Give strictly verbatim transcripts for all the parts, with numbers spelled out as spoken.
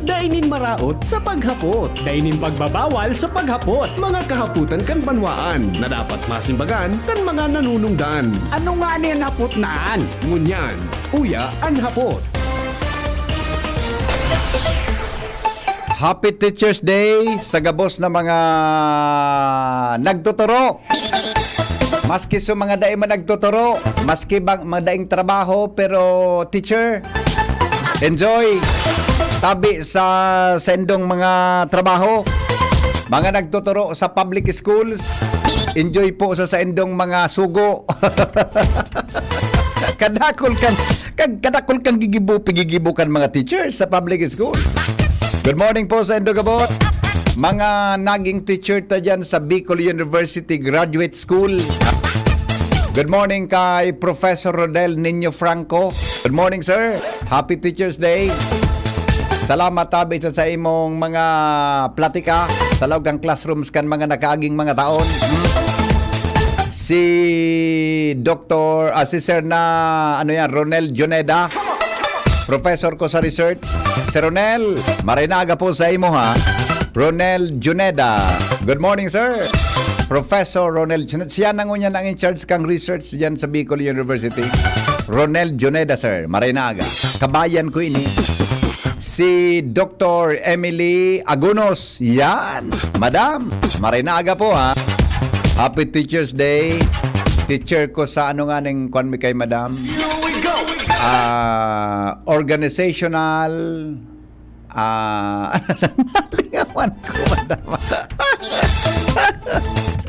Dai nin maraot sa paghapot. Dai nin pagbabawal sa paghapot. Mga kahapotan kan banwaan na dapat masimbagan kan mga nanunungdan. Ano nga nin hapot na an? Ngunyan, uya an hapot. Happy Teacher's Day sa gabos na mga nagtuturo. Maski sa mga dai man nagtuturo, maski bang madaing trabaho, pero teacher, enjoy. Tabi sa sendong mga trabaho. Mga nagtuturo sa public schools, enjoy po sa sendong mga sugo. Kadakol kan kag kadakol kan gigibo pigigibo kan mga teacher sa public schools. Good morning po sa Indogabot. Mga naging teacher ta dyan sa Bicol University Graduate School. Good morning kay Professor Rodel Niño Franco. Good morning, sir. Happy Teacher's Day. Salamat tabi sa, sa imong mga platika sa laog kan classrooms kan mga nakaaging mga taon. Hmm. Si Doktor, ah, si Sir na, ano yan, Ronel Juneda. Professor ko sa research. Sir Ronel, maray na aga po sa imo, ha. Ronel Juneda. Good morning, sir. Professor Ronel Juneda. Siya na ngunyan ang in charge kang research dyan sa Bicol University. Ronel Juneda, sir. Maray na aga. Kabayan ko ini. Si Doktor Emily Agunos. Yan. Madam, maray na aga po, ha. Happy Teacher's Day. Teacher ko sa ano nga ning kwan mi kay Madam. Ah, organizational, ah, nalingawan ko, Madam.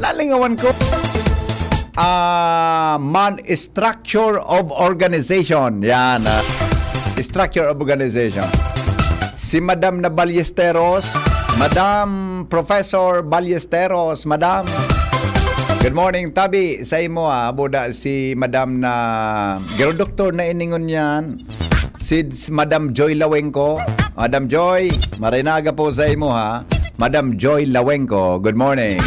Nalingawan ko. Ah, man, structure of organization. Yan, ah. Structure of organization. Si Madam na Ballesteros, Madam Professor Ballesteros, Madam. Good morning, tabi sa imo, ah. Buda si Madam na, garo doktor na iningon yan. Si, si Madam Joy Lawengco. Madam Joy, maray na aga po sa imo, ha. Madam Joy Lawengco, good morning.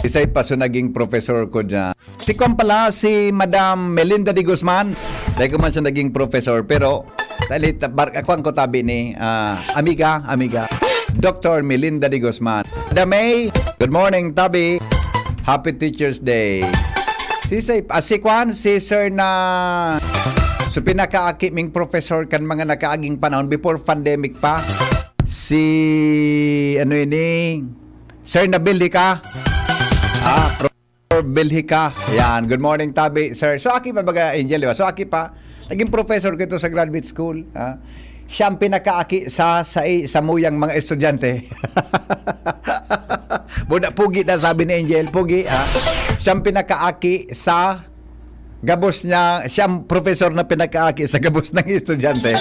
Isay pa so naging professor ko dyan. Si kwan pala, si Madam Melinda de Guzman. Dahil ko man siya naging professor, pero dahil ta-, bar-, kwan ko tabi ni, ah, amiga, amiga. Doktor Melinda de Guzman. Madam May, good morning, tabi. Happy Teacher's Day. Si, si, ah, si kwan, si Sir na, so pinakaaki ming professor kan mga nakaaging panahon before pandemic pa. Si, ano ini, Sir Nabil Hika. Ah, Professor Belhica. Yan. Good morning, tabi, sir. So, aki pa baga, Angel, di ba? So, aki pa. Naging professor ko ito sa graduate school. Ha? Siya ang pinakaaki sa, sa, sa muyang mga estudyante. Buda, pugi na, sabi ni Angel. Pugi, ha? Siya ang pinakaaki sa gabos niya, siya ang professor na pinakaaki sa gabos ng estudyante.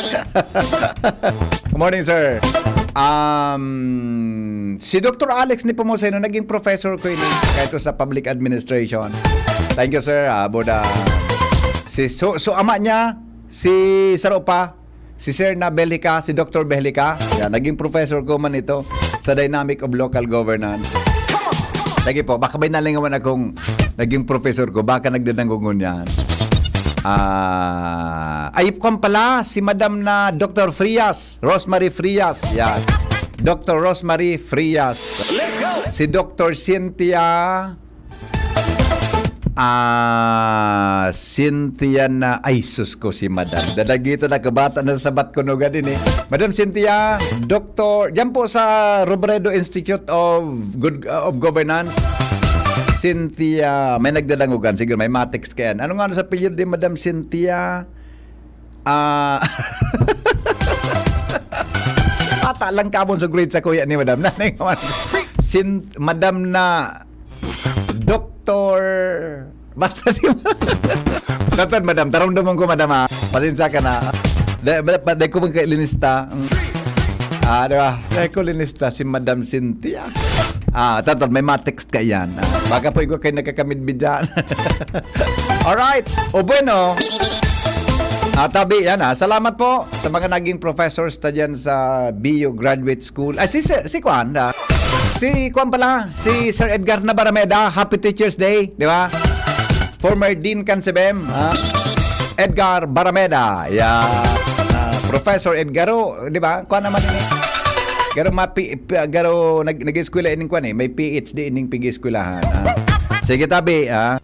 Good morning, sir. Um, si Doktor Alex ni Pomoseno, naging professor ko ini kahit sa public administration. Thank you, sir. Ah, Buda. Si, so, so, ama niya, si Saropa, si Sir na Belhica, si Doktor Belhica, yan, naging professor ko man ito sa Dynamic of Local Governance. Lagi po, baka may nalingawan akong naging professor ko, baka nagdadangog ngunyan. Ah, ay, kwan pala, si Madam na Doktor Frias, Rosemary Frias, yan. Doktor Rosemary Frias. Let's go! Si Doktor Cynthia, ah, Cynthia na, ay, sus ko, si Madam. Dadagito na kabata na sabat ko no gadin eh. Madam Cynthia, Doktor, diyan po sa Robredo Institute of Good, uh, of Governance. Cynthia, may nagdadangugan. Siguro may matext ka yan. Ano nga sa apelyido ni Madam Cynthia? Ah, bata lang ka sa grade sa kuya ni Madam. Naningawan. Sin, Madam na Doktor, basta si Doktor, Madam, taramdaman ko, Madam, ha? Pasensya ka na. Dahil, dahil ko magkailinista. Mm. Ah, di ba? Dahil ko linista si Madam Cynthia. Ah, tatol, may matext ka yan. Ah, baka po ikaw kayo nagkakamidbidyan. Alright. O bueno. Ah, tabi, yan, ah. Salamat po sa mga naging professors ta dyan sa B U Graduate School. Ah, si, si, si Kwan, ah. Si Kwan pala, si Sir Edgar Nabarameda. Happy Teacher's Day, di ba? Former Dean kan SEBEM, ha? Edgar Barameda. Yan. Ah, Professor Edgaro, di ba? Kuha naman ini. Garo mapi, pi- garo nag nag-eskwela ining kuan eh. May P H D ining pig-eskwelahan. Ah. Sige tabi, ah.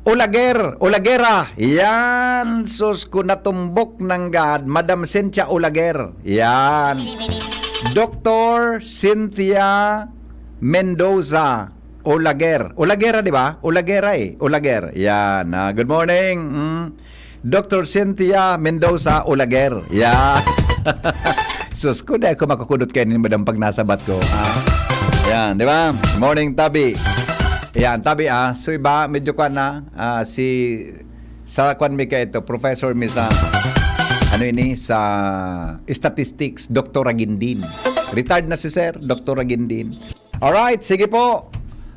Olaguer, Olagera. Yan, sus ko natumbok ng God, Madam Cynthia Olaguer. Yan. Doktor Cynthia Mendoza Olaguer. Olagera, di ba? Olagera eh. Olaguer. Yan. Ah, good morning. Mm. Doktor Cynthia Mendoza Olaguer. Yan. Sus ko, di ako makukudot kayo ni Madam pag nasabat ko. Ah. Yan, di ba? Morning, tabi. Yan, tabi ah. So iba, medyo kwan na. Ah, si, sa kwan mi ka ito, professor mi sa, ano ini, sa statistics, Doktor Agindin. Retired na si Sir, Doktor Agindin. Alright, sige po.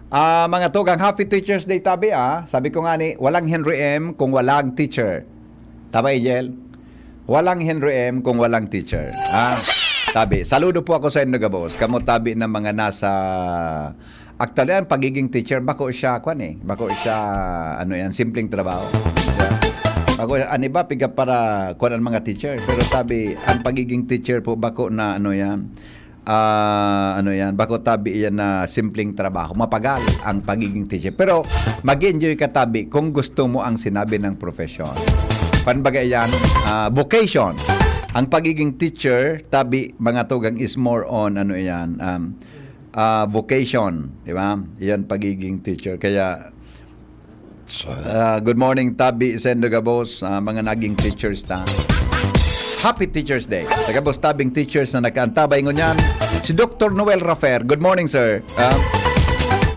Ah, mga tugang, happy Teacher's Day tabi ah. Sabi ko nga ni, walang Henry M kung walang teacher. Tama, Angel? Walang Henry M kung walang teacher. Ah, tabi. Saludo po ako sa inyo, gabos. Kamo tabi ng mga nasa, actually, ang pagiging teacher, bako siya, kwan eh. Bako siya, ano yan, simpleng trabaho. Bako, ano ba, piga para, kwan ang mga teacher. Pero tabi, ang pagiging teacher po, bako na, ano yan, ah, ano yan, bako tabi yan na simpleng trabaho. Mapagal ang pagiging teacher. Pero mag enjoy ka tabi kung gusto mo ang sinabi ng profession. Pan baga yan, ah, vocation. Ang pagiging teacher, tabi, mga tugang, is more on, ano yan, um, ah, vocation. Di ba? Yan pagiging teacher. Kaya, ah, good morning, tabi, sendo gabos, ah, mga naging teachers ta. Happy Teacher's Day. Sa gabos tabing teachers na nagkaantabay ngunyan, si Doktor Noel Rafer. Good morning, sir. Ah,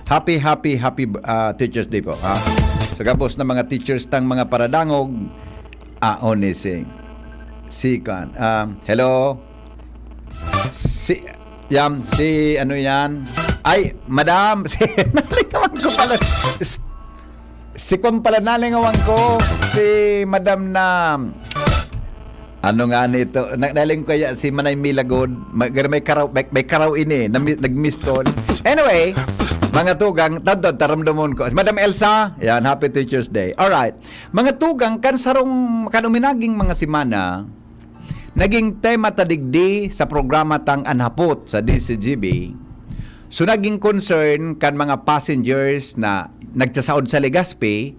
happy, happy, happy ah, Teacher's Day po. Ah, sa gabos na mga teachers tang mga paradangog, ah, only si, si kan. Ah, hello. Si, yan, si ano yan? Ay, madam, si, nalingawan ko pala. S- Si kwan pala, nalingawan ko, si madam na, ano nga nito, na, naling kaya si Manay Milagod, may, may karaw, may, may karaw ini, na, nag-miss call. Anyway, mga tugang, tadtad, taramdamon ko. Si Madam Elsa, yan, happy Teacher's Day. Alright. Mga tugang, kan sarong, kan uminaging mga semana, naging tema ta digdi sa programa tang An Hapot sa D Z G B. So, naging concern kan mga passengers na nagsasaod sa Legazpi,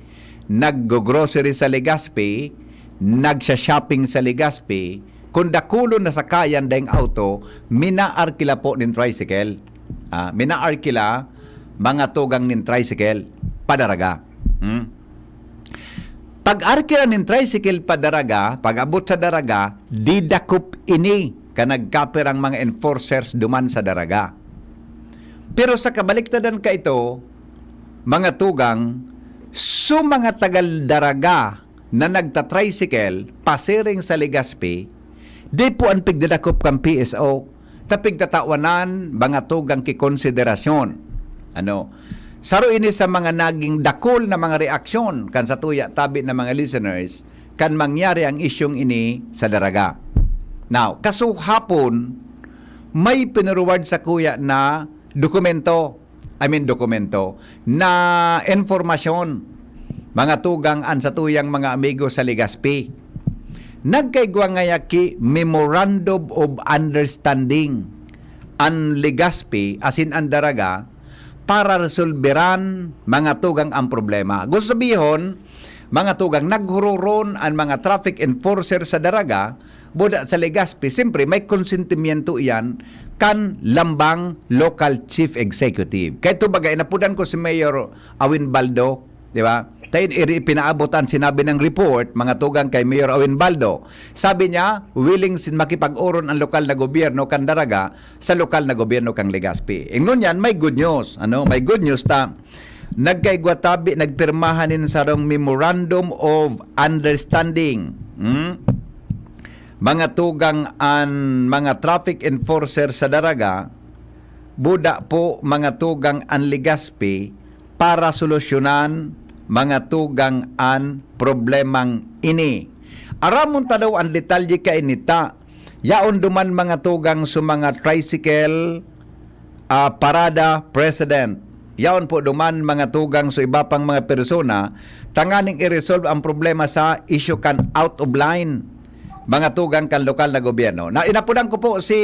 naggo-grocery sa Legazpi, nagsha-shopping sa Legazpi, kung dakulon na sakayan daing auto, minaarkila po nin tricycle. Ah, minaarkila, mga tugang nin tricycle, padaraga. Hmm? Pag-arkila nin tricycle padaraga, pag-abot sa daraga, didakop ini kan nagkapirang mga enforcers duman sa daraga. Pero sa kabaliktadan kaito, mga tugang, so mga tagal daraga na nagta-tricycle pasiring sa Legazpi, di po an pigdadakop kan P S O, ta pigtatawanan, mga tugang ki konsiderasyon. Ano? Saro ini sa mga naging dakul na mga reaksyon kan satuya tabi na mga listeners kan mangyari ang isyung ini sa daraga. Now, kasuhapon, may pinuruward sa kuya na dokumento, I mean dokumento, na informasyon, mga tugang an satuyang mga amigo sa Legazpi. Nagkaigwa ngaya ki Memorandum of Understanding an Legazpi, asin an Daraga, para resolberan, mga tugang, ang problema. Gusto sabihon, mga tugang, naghuroron an mga traffic enforcer sa Daraga, buda sa Legazpi. Siyempre, may konsentimiento iyan kan lambang local chief executive. Kaya ito bagay, napudan ko si Mayor Awin Baldo, di ba? Tayo iri pinaabot ang sinabi ng report, mga tugang, kay Mayor Awin Baldo. Sabi niya, willing sin makipag-oron ang lokal na gobyerno kan Daraga sa lokal na gobyerno kan Legazpi. Ingnon yan, may good news. Ano? May good news ta. Nagkaigwa tabi, nagpirmahan nin sarong Memorandum of Understanding. Hmm? Mga tugang an mga traffic enforcer sa Daraga, buda po, mga tugang, an Legazpi para solusyonan, mga tugang, an problemang ini. Aramon ta daw an detalye kaini ta. Yaon duman, mga tugang, sa mga tricycle, ah, parada president. Yaon po duman, mga tugang, sa iba pang mga persona, tanganing i-resolve ang problema sa isyu kan out of line. mga tugang kan lokal na gobyerno. Na inapudan ko po si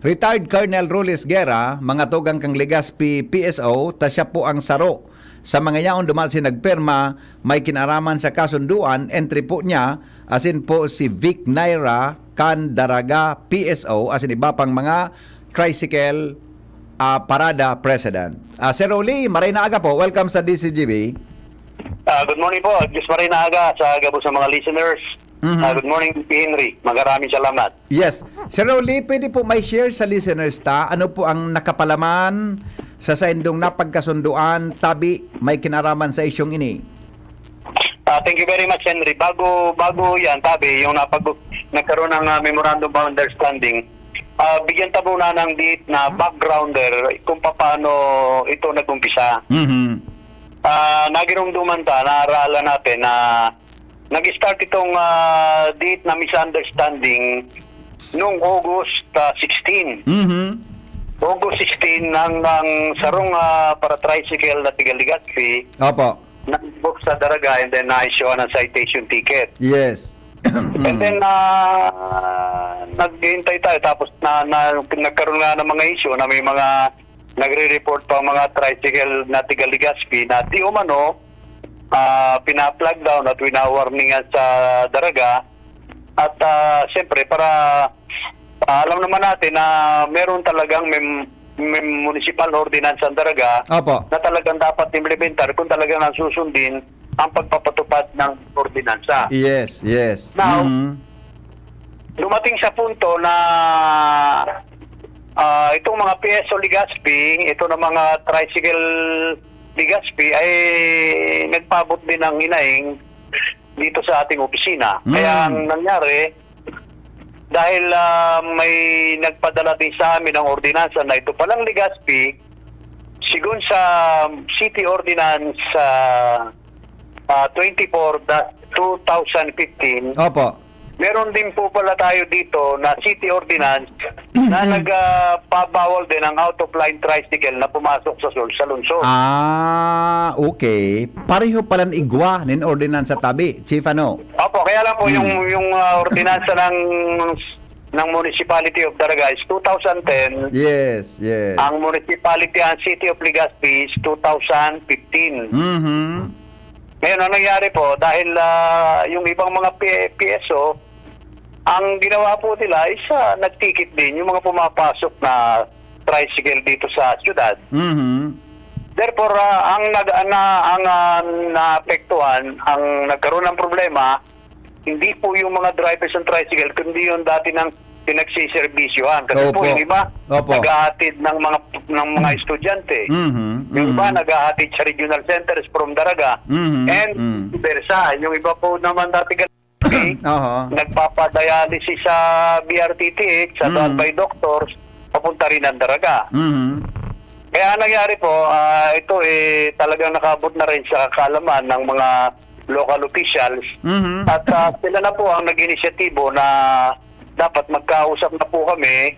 Retired Colonel Roles Guerra, mga tugang kan Legazpi P S O, ta siya po ang saro sa mga yaon duman si nagpirma, may kinaraman sa kasunduan, entry po niya, asin po si Vic Naira kan Daraga P S O, asin iba pang mga tricycle ah, Parada President. Ah, Sir Rolly, maray na aga po. Welcome sa D C G B. Ah, good morning po. Diyos maray na aga sa gabos ng mga listeners. Mhm. Ah, good morning, P. Henry. Maraming salamat. Yes. Sir Rolly, pwede po may share sa listeners ta? Ano po ang nakapalaman sa saindong napagkasunduan, tabi, may kinaraman sa isyong ini? Ah, thank you very much, Henry. Bago bago yan, tabi, yung napag nagkaroon ng ah, memorandum of understanding, ah, bigyan ta muna ng diit na backgrounder kung paano ito nag-umpisa. Mhm. Ah, nagirumduman ta, naaralan natin na nag-start itong ah, diit na misunderstanding noong August ah, sixteen. Mhm. August sixteen, nang, nang sarong ah, para tricycle na tiga Legazpi, Opo. Nag-book sa Daraga and then na-issue ng citation ticket. Yes. And then, ah, naghihintay tayo. Tapos na, na, nagkaroon nga ng mga issue na may mga nagre-report pa mga tricycle na tiga Legazpi na di umano ah, pina-flag down at wina-warningan sa Daraga. At ah, siyempre, para ah, alam naman natin na meron talagang mem- mem- municipal ordinance ang Daraga Opo. Na talagang dapat implementar kung talagang ang susundin ang pagpapatupad ng ordinansa. Yes, yes. Now, Mhm. Dumating sa punto na ah, itong mga P S O Legazpi, ito na mga tricycle Legazpi ay nagpaabot din ng hinaing dito sa ating opisina. Mm. Kaya ang nangyari, dahil ah, may nagpadala din sa amin ng ordinansa na ito palang Legazpi, sigon sa City Ordinance ah, ah, twenty-four two thousand fifteen, Opo. Meron din po pala tayo dito na city ordinance na nagpabawal din ang out-of-line tricycle na pumasok sa sul- sa lungsod. Ah, okay. Pareho palan igwa nin ordinansa tabi, Chief, ano? Opo, kaya lang po Hmm. yung yung ah, ordinansa ng ng Municipality of Daraga is two thousand ten. Yes, yes. Ang municipality, ang City of Legazpi is two thousand fifteen. Mhm. Ngayon, ang nangyari po, dahil ah, yung ibang mga P- P S O, ang ginawa po nila is ah, nagtikit din yung mga pumapasok na tricycle dito sa siyudad. Mhm. Therefore, ah, ang nag na, ang ah, naapektuhan, ang nagkaroon ng problema, hindi po yung mga drivers ng tricycle, kundi yung dati ng pinagsiservisyohan. Kasi po, Opo. Yung iba, Opo. Naghahatid ng mga ng mga estudyante. Mhm, Yung iba, mhm. Naghahatid sa regional centers from Daraga. Mhm, And mhm. Vice versa. Yung iba po naman dati Oho. Nagpapadialysis sa B R T T H, sa Mm. Dualbay Doctors, papunta rin ang Daraga. Mhm. Kaya ang nangyari po, ah, ito eh talagang nakabot na rin sa kaalaman ng mga local officials. Mhm. At ah, sila na po ang nag-inisyatibo na dapat magkausap na po kami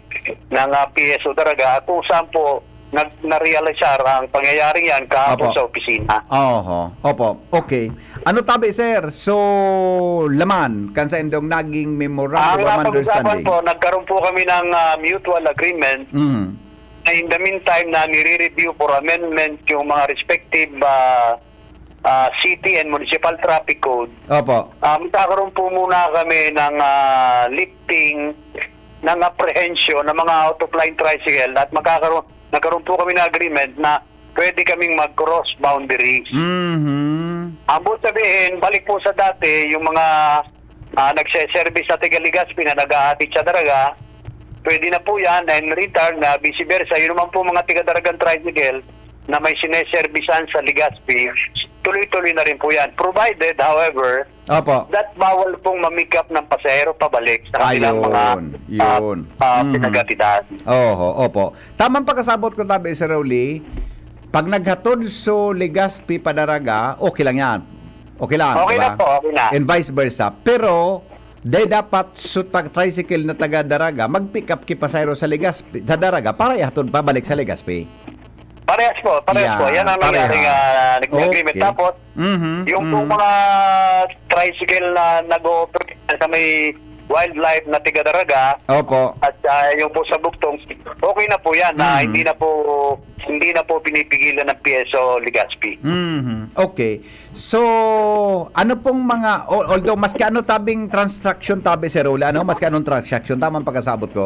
ng ah, P S O Daraga kung saan po nag narealisar ang pangyayaring yan kahapon Opo. Sa opisina. Oho. Opo. Okay. Ano tabi, sir? So, laman kan sa indong naging memorandum Ang of napag-usapan understanding? Po, nagkaroon po kami ng ah, mutual agreement Mm. Na in the meantime na nire-review for amendment yung mga respective ah, ah, city and municipal traffic code. Opo. Ah, magkakaroon po muna kami ng ah, lifting ng apprehension ng mga out-of-line tricycle at magkakaroon nagkaroon po kami ng agreement na pwede kaming mag-cross boundaries. Mhm. Ang buong sabihin, balik po sa dati, yung mga ah, nagse-service sa taga Legazpi na naghahatid sa Daraga, pwede na po yan, and in return, na vice versa, yun naman po mga taga Daragang tricycle na may sineservisan sa Legazpi, tuloy-tuloy na rin po yan. Provided, however, Opo. That bawal pong mamikap ng pasahero pabalik sa kanilang mga Ayun, ah, yun. ah, Mhm. Pinagatidahan. Oho, opo. Tamang pagkasabot ko tabi, Sir Rolly, pag naghatod so Legazpi pa Daraga, okay lang yan. Okay lang, Okay di ba? Na po, okay na. And vice versa. Pero, di dapat so tag tricycle na taga Daraga, mag-pick up ki pasahero sa Legazpi, sa Daraga, para ihatod pabalik sa Legazpi. Parehas po, parehas Yeah, po. Yan ang nangyari pareha. Nga nag-agreement. Okay. Tapos, Mhm, yung mhm. Pong mga tricycle na nag-ooperate sa may wildlife na tiga Daraga, Opo. at ah, yung po sa Bugtong, okay na po yan. Na Mhm. hindi na po hindi na po pinipigilan ng P S O Legazpi. Mhm. Okay. So, ano pong mga, al- although maski ano tabing transaction tabi, Sir Rula, ano? Maski anong transaction, tamang pagkasabot ko?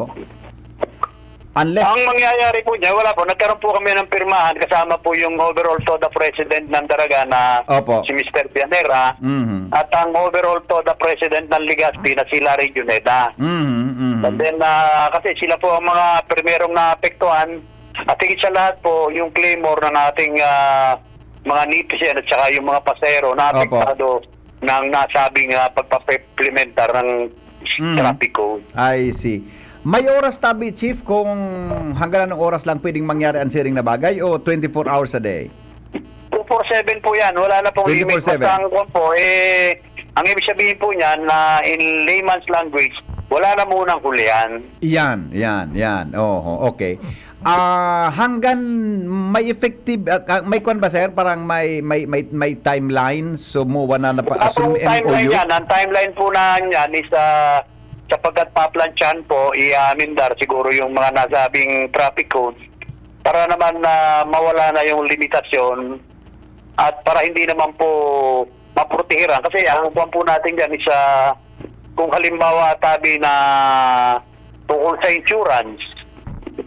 Unless... Ang mangyayari po niya, wala po. Nagkaroon po kami ng pirmahan kasama po yung overall TODA president ng Daraga na Opo. si Mister Pianera Mhm. at ang overall TODA president ng Legazpi na si Larry Juneda. Mhm. Mhm. And then, ah, kasi sila po ang mga primerong naapektuhan at higit sa lahat po, yung clamor ng ating ah, mga netizen at saka yung mga pasahero na Opo. apektado ng nasabing ah, pagpaplementar ng Mm. traffic code. I see. May oras tabi, Chief, kung hanggang anong oras lang pwedeng mangyari ang siring na bagay o twenty-four hours a day? Two four seven po yan. Wala na pong limit. Twenty-four seven. Basta ang kwan po, eh, ang ibig sabihin po niyan na in layman's language, wala na munang hulihan. Yan, yan, yan. Oho, okay. Ah, hanggang may effective, ah, ah, may kwan ba, sir? Parang may may may, may timeline, so mo wala na pa Wala assume pong timeline M O U. Yan. Ang timeline po na yan is ah, sapagkat paplantsahan po, i-amendar siguro yung mga nasabing traffic codes para naman na mawala na yung limitasyon at para hindi naman po maprotehiran. Kasi ang kwan po natin dyan is ah, kung halimbawa tabi na tungkol sa insurance,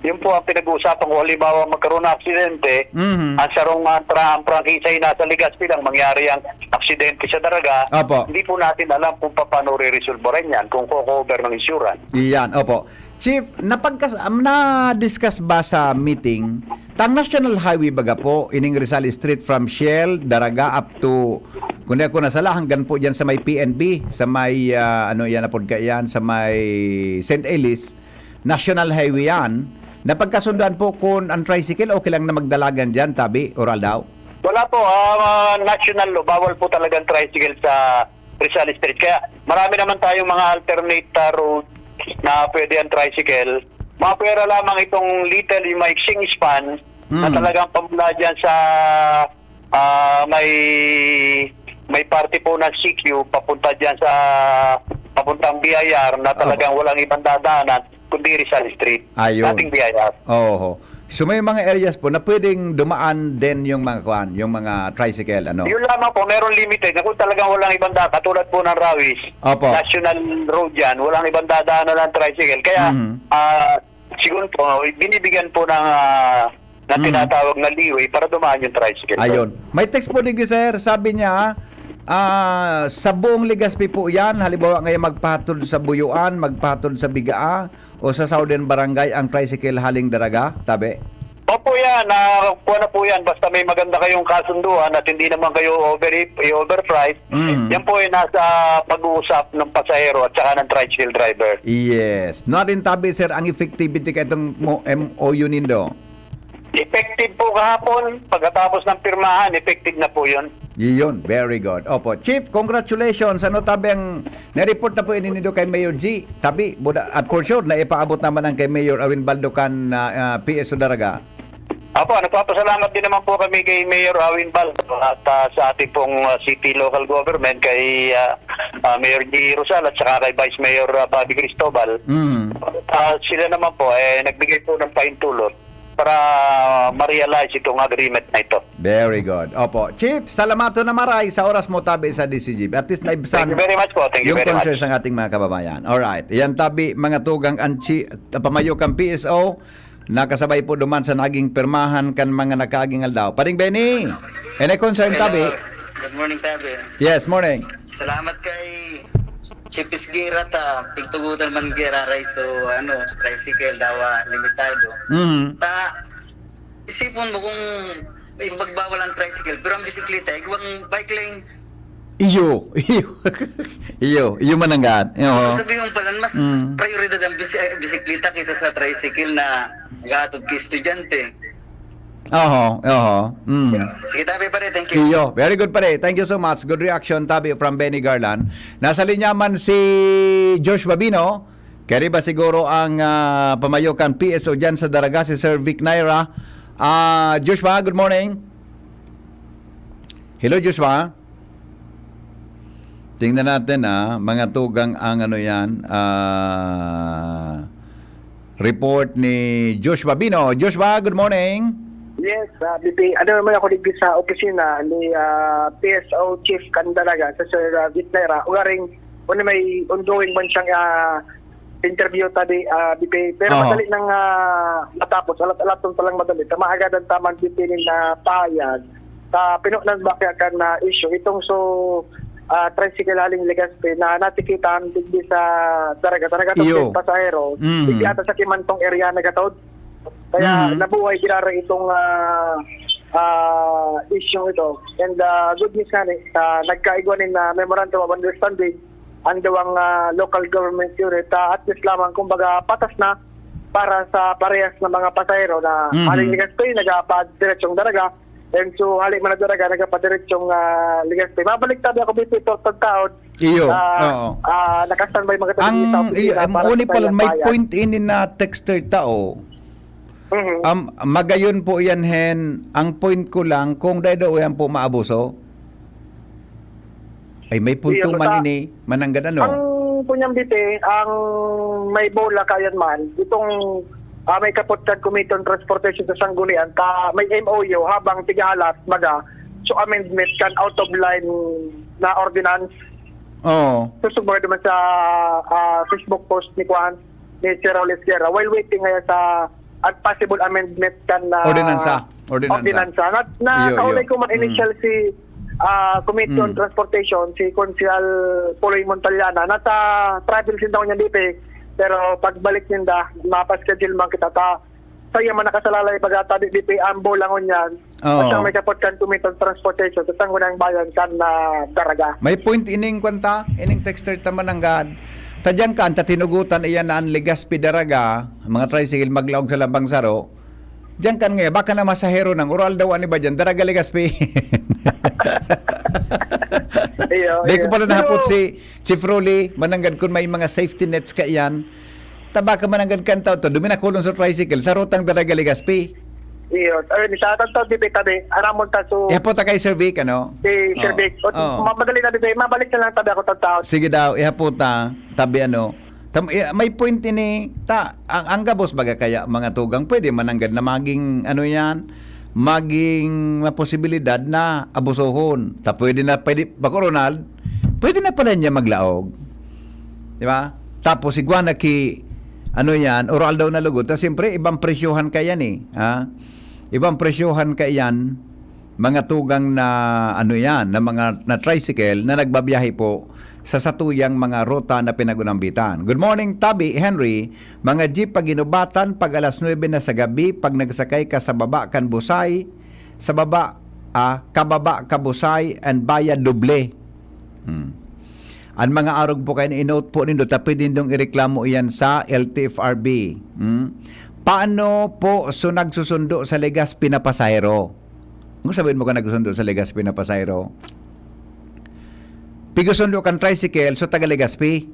yun po ang pinag-uusapan ko. Halimbawa magkaroon ng aksidente, Mhm. ang sarong uh, tra- ang prangkisa ay nasa Legazpi lang, mangyari ang aksidente sa Daraga, Opo. Hindi po natin alam kung paano re-resolveran yan, kung ko-cover ng insurance. Iyan, opo. Chief, napagkas am- na-discuss ba sa meeting tang National Highway baga po, ining Rizal Street from Shell, Daraga up to, kung di ako nasala, hanggang po diyan sa may P N B, sa may ah, ano yan, apod ka yan, sa may Saint Elias, National Highway yan. Napagkasundoan po kung ang tricycle okay lang na magdalagan diyan, tabi, oral daw? Wala po, ah, national law, bawal po talagang tricycle sa Rizal Street. Kaya marami naman tayong mga alternate ah, road na pwede ang tricycle. Mapwera lamang itong little, yung maiksing span na Mm. talagang pamula dyan sa ah, may may parte po ng C Q papunta dyan sa papuntang B I R na talagang walang ibang dadaanan kundi Rizal Street. Ayun. Dating B I R. Oho. So may mga areas po na pwedeng dumaan din yung mga kwan, yung mga tricycle, ano? Yun lamang po, meron limited na kung talagang walang ibang daan, katulad po ng Rawis, Opo. National Road yan, walang ibang dadaanan ng tricycle. Kaya, Mhm. ah, siguro po, binibigyan po ng, ah, na Mhm. tinatawag na leeway para dumaan yung tricycle. Ayun. May text po digdi, sir. Sabi niya, ah, sa buong Legazpi po yan, halimbawa ngayon magpahatod sa Buyuan, magpahatod sa Bigaa, o sa Southern Barangay ang tricycle haling Daraga, tabi? Opo yan, ah, kuha na po yan. Basta may maganda kayong kasunduan at hindi naman kayo over, i-overprice. Mm. Yan po ay nasa pag-uusap ng pasahero at saka ng tricycle driver. Yes. Narin tabi, sir, ang effectivity ka itong mo M O U nindo? Effective po kahapon, pagkatapos ng pirmahan, effective na po yun. Yun, very good. Opo. Chief, congratulations. Ano tabi ang na-report na po ini nindo kay Mayor G? Tabi, buda, at for sure, na ipaabot naman ang kay Mayor Awin Baldo kan ah, ah, P S O Daraga. Apo, nagpapasalamat din naman po kami kay Mayor Awin Baldo at ah, sa ating pong ah, city local government kay ah, ah, Mayor G Rosal at saka kay Vice Mayor ah, Bobby Cristobal. Mm. Ah, sila naman po eh nagbigay po ng pahintulot para ma-realize itong agreement na ito. Very good. Opo. Chief, salamaton na maray sa oras mo tabi sa D C G. At least naibsan Thank you very much po. Thank you yung very much. concerns ng ating mga kababayan. Alright. Yan tabi, mga tugang anchi, pamayo kan P S O, nakasabay po duman sa naging pirmahan kan mga nakaaging aldaw. Paring Benny, any concern tabi? Good morning, Tabi. Yes, morning. Salamat kay Chief Isgira ta, pigtugutan man giraray so ano, tricycle dawa limitado. Mhm. Ta, isipon mo kung ipagbawal ang tricycle, pero ang bisikleta, igwang bike lane. Iyo, iyo. Iyo, iyo mananggaan. Iyo. So sabi mo pala, mas Mm. prioridad ang bisi- eh, bisikleta kaysa sa tricycle na naghahatod kay estudyante. Oho, oho. Mm. Sige, Tabi, pare, thank you. Iyo, very good pare. Thank you so much. Good reaction, tabi from Benny Garland. Nasa linya man si Josh Babino. Kaya ba siguro ang ah, pamayo kan P S O dyan sa Daraga, si Sir Vic Naira. Ah, Joshua, good morning. Hello, Joshua. Tingnan natin, ah, mga tugang ang ano yan, ah, report ni Joshua Bino. Joshua, good morning. Yes, ah, B P, ano naman ako digdi sa opisina ni, ah, P S O Chief Candalaga sa Sir, ah, Vitnera. Ugaring, ano may ongoing man siyang, ah, interview tabi, ah, B P. Pero Oho. madali nang, ah, matapos. Alat-alat tong talang madali. Tama agad ang tamang B P nin, ah, pahayag. Sa pinunan ba kaya kan, ah, issue? Itong so, ah, tricycle haling Legazpi na natikitan digdi sa Daraga. Daraga tong Iyo. pasahero. Mhm. Digdi ata sa Kimantong area nagatod. Kaya Mhm. nabuhay girara itong, ah, ah, issue ito. And, ah, good news nga ni, ah, nagkaigwa nin, ah, memorandum of understanding ang duwang, ah, local government unit. Ah, at least lamang, kumbaga, patas na para sa parehas na mga pasahero na Mhm. haling Legazpi, nagapadiretsong Daraga. And so, hali man na Daraga, nagapadiretsong, ah, Legazpi. Mabalik tabi ako dito, pagtaon. Iyo, Ah, oo. ah, naka-standby mga tabi Ang, sa opisina iyo, em, para uni sa pala, may kaligayahan. point ini na texter tao. Mhm. Am, magayon po yan, Hen. Ang point ko lang, kung dai daw yan po maabuso. Ay, may punto Iyo, man basta ini, mananggad ano? Ang kunyang B P, ang may bola kayan man, itong, ah, may kapot kan Committee on Transportation sa Sanggunian, ta may M O U habang tigahalas, baga, so amendment kan out of line na ordinance. Oo. So, sumugod naman sa, ah, Facebook post ni Kwan, ni Sir Raul Esguerra, while waiting ngayon sa, at possible amendment kan, ah, Ordinansa. Ordinansa. ordinansa. Na, na Iyo, iyo. kaulay ko man Mm. initial si, ah, Committee on Mm. Transportation, si Konsehal Puloy Montaliana, nasa travel sinda niya dito eh. Pero pagbalik ninda, mapaschedule man kita ta. Sa iya man nakasalalay, baga tabi, B P, ambo lang ngunyan. Oo. Basta may kapot kan Committee on Transportation, sa Sangguniang Bayan kan, ah, Daraga. May point ining kwanta, ining texter ta mananggad. Tadyang kan, ta tinugutan iyan na ang Legazpi Daraga, mga tricycle maglaog sa lambang saro. Diyan kan nga, baka na masahero nang oral daw, ano ba dyan? Daraga Legazpi. Iyo, Di ko iyo. pala nahapot Pero si Chief Rolly, mananggad kun may mga safety nets ka iyan. Ta baka mananggad kan tao to, duminakulon sa tricycle, sa rutang Daraga Legazpi. Iyo. Ayun, sa atang tao, di ba, tabi, aramon ta so Ihapo ta kay Sir Vic, ano? Si Sir Oo. Vic. O, Oo. ma-, madali na, di ba? Mabalik na lang tabi ako tang tao. Sige daw, ihapo ta, tabi ano. Tam-, i-, may point ini, ta, ang, ang gabos baga kaya, mga tugang, pwede mananggad na maging, ano yan, maging maposibilidad na abusohon. Ta pwede na, pwede, bako Ronald, pwede na pala niya maglaog. Di ba? Tapos igwa na ki, ano yan, oral daw na lugod. Ta siyempre, ibang presyohan ka yan eh. Ha? Ibang presyohan ka yan, mga tugang na, ano yan, na mga, na tricycle na nagbabiyahe po sa satuyang mga ruta na pinagunambitan. Good morning, Tabi, Henry. Mga jeep pag inubatan, pag alas nuebe na sa gabi, pag nagsakay ka sa baba kan Busay, sa baba, ah, kababa ka Busay, and via Doble. Hmm. An mga arog po kayan, i-note po nindo, ta pwede nindong ireklamo iyan sa L T F R B. Hmm? Paano po so nagsusundo sa Legazpi na pasahero? Ano sabihin mo ka nagsusundo sa Legazpi na pasahero? Pigusundo kan tricycle, so taga Legazpi.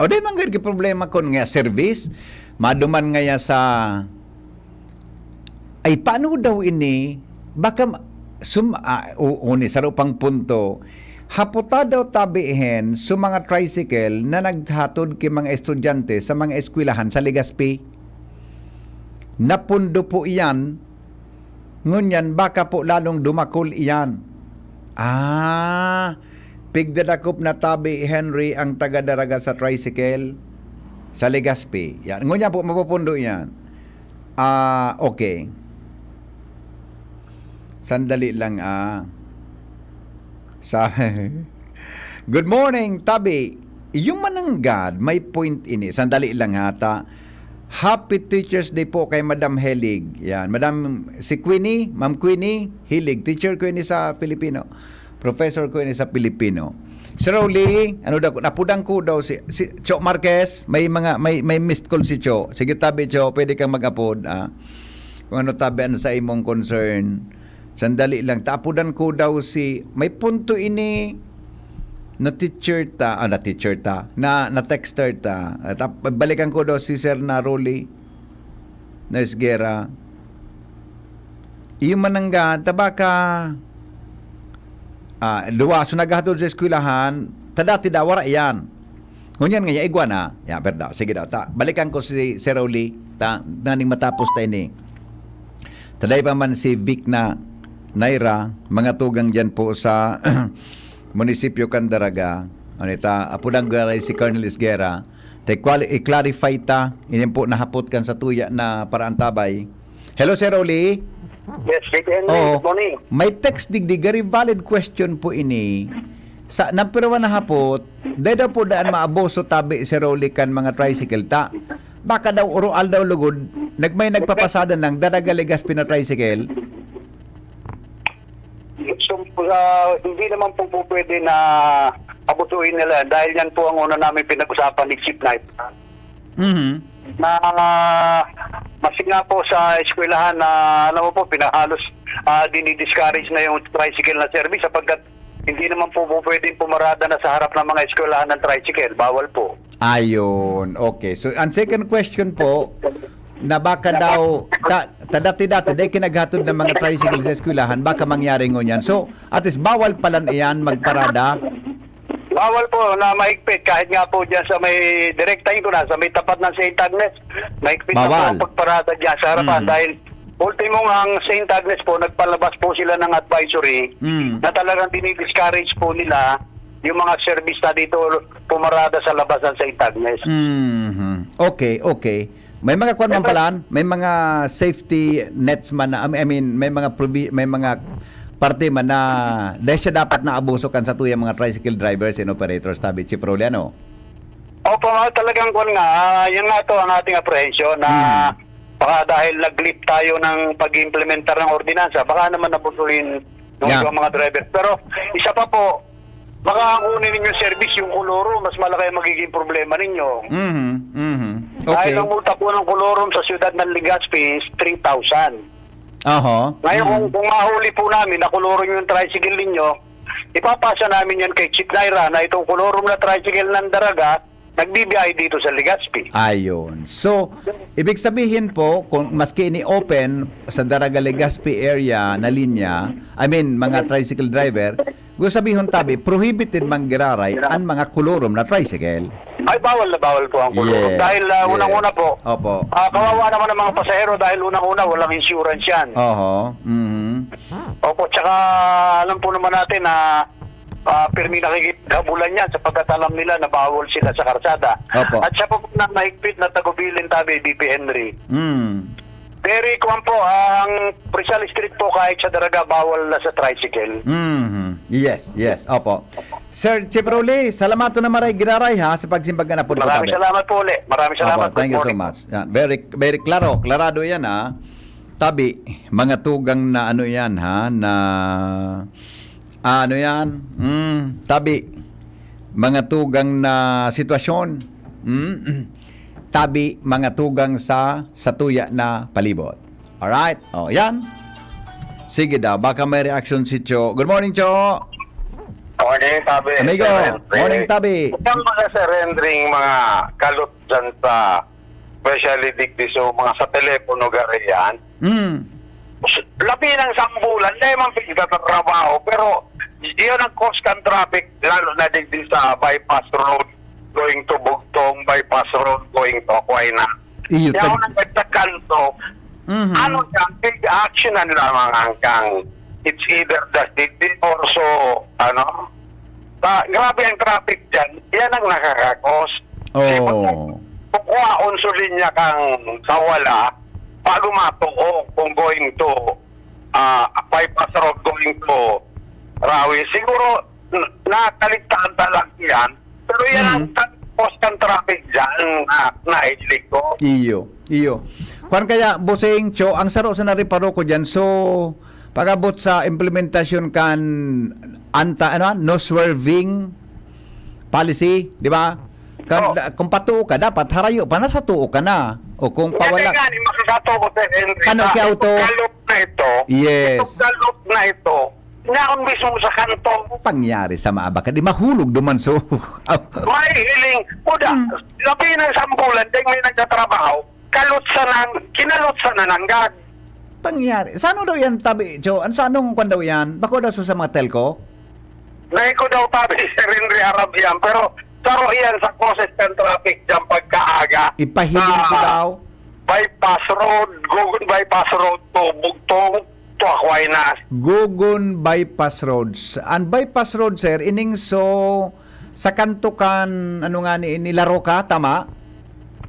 O di man gad problema kun nga service, maduman ngaya sa Ay, paano daw ini? Baka ma-, sum-, ah, u-, uni, saro pang punto. Haputa daw tabi ihen sa mga tricycle na naghatod ki mga estudyante sa mga eskwelahan sa Legazpi. Napundo po iyan. Ngunyan, baka po lalong dumakol iyan. Ah, pigdadakop na tabi, Henry, ang taga-Daraga sa tricycle sa Legazpi. Yan. Ngunyan po, mapupundo iyan. Ah, okay. Sandali lang, ah. Sa, good morning, Tabi. Yung mananggad, may point ini. Sandali lang, ha, ta. Happy Teachers Day po kay Madam Helig. Yan, Madam, si Queenie, Ma'am Queenie Hilig. Teacher ko ini sa Filipino. Professor ko ini sa Filipino. Si Rowley, ano daw, napudan ko daw si, si Cho Marquez, may mga, may, may missed call si Cho. Sige, tabi, Cho, pwede kang mag-apod, ah. Kung ano tabi ang sa imong concern. Sandali lang, tapudan ko daw si, may punto ini na teacher ta, ah, na teacher ta, na, na texter ta. At ap-, balikan ko daw si Sir na Rolly na Esguerra. Iyo mananggad, ta baka Ah, duwa, so naghahatod sa eskwelahan, ta dati daw, wara iyan. Ngunyan nga, igwa na. Ya, pero daw, sige daw. Ta, balikan ko si Sir Oli, ta, naning matapos ta ini. Taday pa man si Vic na Naira, mga tugang diyan po sa munisipyo kan Daraga. Ano ita, apo ng garay si Colonel Isguera. Te, quali-, i-clarify ta, iyan po nahapot kan sa tuya na paraantabay. Hello, Sir Oli. Yes, Vic Henry, Oo. Good morning. May text digdi, very valid question po ini. Sa number one na hapot, dahil daw po daan maaboso tabi si Rolly kan mga tricycle ta. Baka daw urual daw lugod, nagmay nagpapasada ng Daraga Legazpi na tricycle. So, ah, hindi naman po, po pwede na abusuhin nila dahil yan po ang una namin pinag-usapan ni Chief Knight. Mhm. Na, ah, maski nga po sa eskwelahan na, alam mo po, pinahalos, ah, dinidiscourage na yung tricycle na service sapagkat hindi naman po, po pwedeng pumarada na sa harap ng mga eskwelahan ng tricycle. Bawal po. Ayun. Okay. So, ang second question po, na baka daw, ta, ta dati-dati, dahil kinaghatod ng mga tricycle sa eskwelahan, baka mangyari ngunyan. So, at least, bawal pala iyan magparada. Bawal po na mahigpit kahit nga po dyan sa may direktahin ko na, sa may tapat ng Saint Agnes, mahigpit na po Bawal. ang pagparada dyan sa harapan Mm. dahil ultimo nga ang Saint Agnes po, nagpalabas po sila ng advisory Mm. na talagang dinidiscourage po nila yung mga service na dito pumarada sa labas ng Saint Agnes. Mhm. Okay, okay. May mga kwan man Ito pala, may mga safety nets man na, I mean, may mga provi-, may mga parte man na dahil siya dapat na abuso kan sa tuyang mga tricycle drivers and operators, tabi, Chief Rolly, ano? Opo, mahal talagang kwan nga. Ah, yan nga to ang ating apprehension na Hmm. baka dahil nag-leap tayo ng pag-implementar ng ordinansa, baka naman abusuhin ng Yeah. ibang mga driver. Pero isa pa po, baka ang kunin ninyong service, yung Kolorum, mas malaki ang magiging problema ninyo. Mhm, mhm. Dahil Okay. ang multa po ng Kolorum sa siyudad ng Legazpi is three thousand. Aha. Ngayon, kung, Mhm. kung mahuli po namin na Kolorum yung tricycle ninyo, ipapasa namin yan kay Chief Naira na itong Kolorum na tricycle ng Daraga, nagbibiyahe dito sa Legazpi. Ayun. So, ibig sabihin po, kung maski ini-open sa Daraga Legazpi area na linya, I mean, mga tricycle driver, gusto sabihon tabi, prohibited man giraray ang mga Kolorum na tricycle. Ay, bawal na bawal po ang Kolorum. Yes, Dahil, ah, yes. unang-una po, Opo. ah, kawawa naman ang mga pasahero dahil unang-una, walang insurance yan. Oho. Mhm. Opo, tsaka alam po naman natin na, ah, pirmi nakikipaghabulan yan sapagkat alam nila na bawal sila sa karsada. Opo. At siya po na mahigpit na tagubilin tabi, B P Henry. Mm. Very kuwan po, ang Rizal Street po kahit sa Daraga, bawal na sa tricycle. Mhm. Yes, yes. Opo. Sir Chief Rolly, salamat na maray, giraray ha, sa pagsimbag na po. Maraming salamat po uli. Maraming salamat. Opo, thank you so Good morning. much. Yan. Very, very klaro. Klarado yan ha. Tabi, mga tugang na ano yan ha, na, ah, ano yan? Mm, tabi, mga tugang na sitwasyon. Mm, tabi, mga tugang sa, sa tuya na palibot. Alright? O, yan. Sige daw, baka may reaction si Cho. Good morning, Cho. Morning, Tabi. Amigo, Sir Henry. morning, Tabi. Itong mga Sir Henry, mga kalot dyan sa, especially digdi so, mga sa telepono, gari yan. Mm. Labi ng sambulan, dahil man pigtatrabaho, pero yun ang cause kan traffic, lalo na digdi sa bypass road, going to Bugtong, bypass road, going to Aquina. Iyo, Yaw tag- na sa kanto, Mhm. ano yan, big action ang lamang ang kang, it's either the city or so, ano, ta, grabe ang traffic dyan, yan ang nakakakos. Oh. Kukuhaon sa linya kang sa wala, bago matuo kung going to, ah, bypass road going to Rawi. Siguro, n-, nakaligtaan talaga yan. Pero yan ang Mhm. tapos ng traffic dyan na nailig ko. Iyo, iyo. Kwan kaya, Bossing Cho, ang saro sa nariparo ko dyan, so, pag-abot sa implementasyon kan anta, ano, no swerving policy, di ba? Kan, Oh. kung patuo ka, dapat harayo pa, nasa tuo ka na. O kung Kaya pawala, nga, ni makakatuo, Sir Henry, ano, sa kaya auto? itong galop na ito, Yes. itong galop na ito, naon mismo sa kanto. Pangyari sa maabak, di mahulog duman, so, May hiling, kuda, Hmm. labi ng sambulan, dahil may nagtatrabaho, kalot sa nang, kinalot sa nananggad. Pangyari. Sa ano daw yan, tabi, Cho? An-, sa anong kwan daw yan? Bako daw sa mga telco? Dai ko daw tabi si Henry Arabian, pero saro iyan sa causes kan traffic jam pagkaaga. Ipahiling ko Ah, daw. Bypass Road, Gogon Bypass Road to Bugtong, to Aquinas. Gogon Bypass Roads. An Bypass Road, sir, ining so sa kanto kan, ano nga ni, ni La Roca, tama?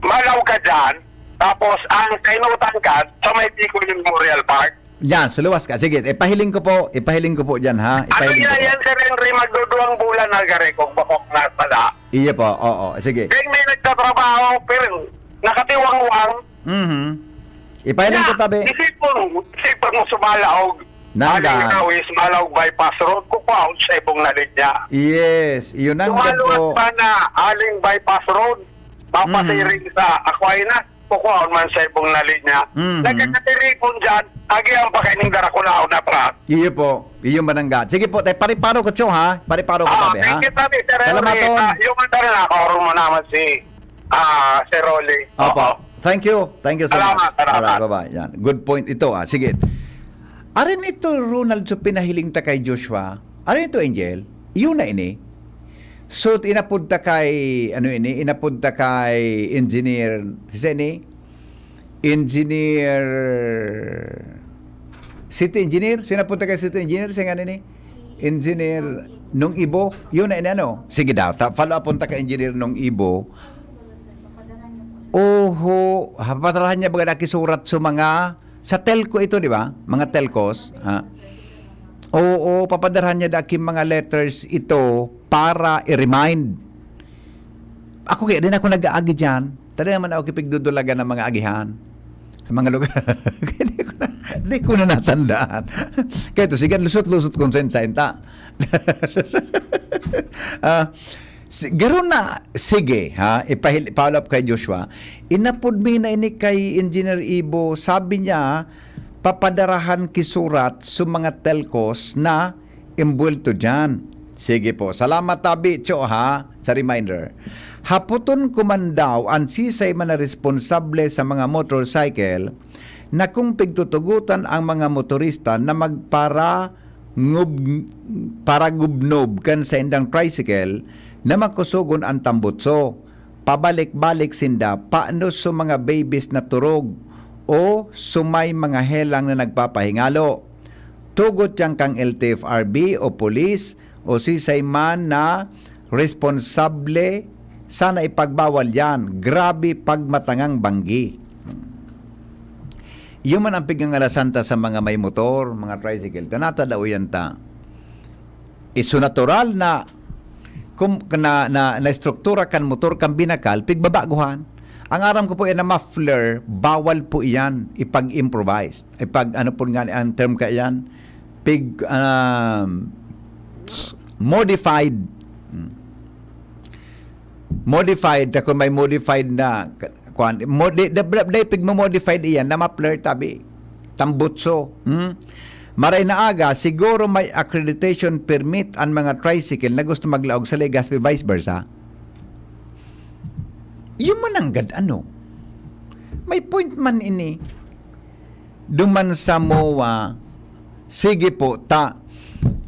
Malaw ka dyan. Tapos, ang kainutan ka, sa may Bicol Memorial Park. Yan, sa luwas ka. Sige, ipahiling ko po, ipahiling ko po dyan, ha? Ano Ipahiling ko yan, po. Yan, Sir Henry, magduduwang bulan na gari kung bakok na pala. Iyo po, oo. Sige. Kaya may nagtatrabaho, pero nakatiwangwang. Mhm. Ipahiling ko tabi. Isipon, isipon mo sumalaog. Nangga. Aling Rawis, Malaog Bypass Road, kukwaon sa ibong na linya. Yes, yun ang Lumaluwas gabo. Pa na, aling Bypass Road, papasiring Mhm. Sa Aquinas, kukwaon man sa ibong na linya. Mhm. Nagkakatiripon dyan, agi ang pakain ng Darakulaon na pa. Iyo po, iyo manangga. Sige po, tay pariparo ko, Cho, ha? Pariparo ko Ah, tabi, ha? Thank you, tabi, Sir Salamat, Henry. Ton. Ah, yung ano na, kaurong mo naman si Ah, Sir Rolly. Opo. Opo. Thank you. Thank you so Salamat, much. Salamat. Alright, bye-bye. Yan. Good point ito, ah. Sige. Arin ito, Ronald, so pinahiling ta kay Joshua. Arin ito, Angel. Iyo na ini. So, inapod ta kay, ano ini, inapod ta kay Engineer, si ini? Engineer, City Engineer? So, inapod ta kay City Engineer, siya nga ini? Engineer Nong Ibo? Iyo na ini, ano? Sige daw, ta-, follow up ta kay Engineer Nong Ibo. Oho, ha, papadarahan niya baga dakisurat sa mga, sa telco ito, di ba? Mga telcos, ha? Oo, papadarahan niya daki mga letters ito para i-remind. Ako kaya din ako nag-aagi dyan. Tadi naman ako kipigdudulagan ng mga agihan. Sa mga lugar. Di ko na, di ko na natandaan. Kaya ito, sige, lusot-lusot kung saan-saan ta. Ah, Si-, garo na, sige, ha, ipahil-, follow up kay Joshua. Inapod mi na ini kay Engineer Ibo. Sabi niya, papadarahan kisurat sa mga telcos na imbuwelto diyan. Sige po. Salamat, Tabi Cho, ha, sa reminder. Hapoton ko man daw an sisay man na responsable sa mga motorcycle na kung pigtutugotan ang mga motorista na magpara- ngub-, paragubnob kan saindang tricycle na makusogon an tambutso. Pabalik-balik sinda, paano sa mga babies na turog o sa may mga helang na nagpapahingalo. Tugot yan kang L T F R B o pulis o sisay man na responsable, sana ipagbawal yan. Grabe pagmatangang banggi. Iyo man ang pigngangalasan ta sa mga may motor, mga tricycle, ta natadaoyan ta. Iso natural na kum-, na, na, na estruktura kan motor kan binakal, pigbabaguhan. Ang aram ko po yan na muffler, bawal po iyan ipag-improvise. Ipag, ano po nga ang term ka yan? Pig, um, modified. Hmm. Modified, ta kung may modified na, kuan, modi-, da-, da-, da-, pigmo-modified iyan na muffler tabi. Tambutso. Hmm? Maray na aga, siguro may accreditation permit an mga tricycle na gusto maglaog sa Legazpi, vice versa. Iyo man nanggad, ano? May point man ini. Duman sa MOA, sige po, ta,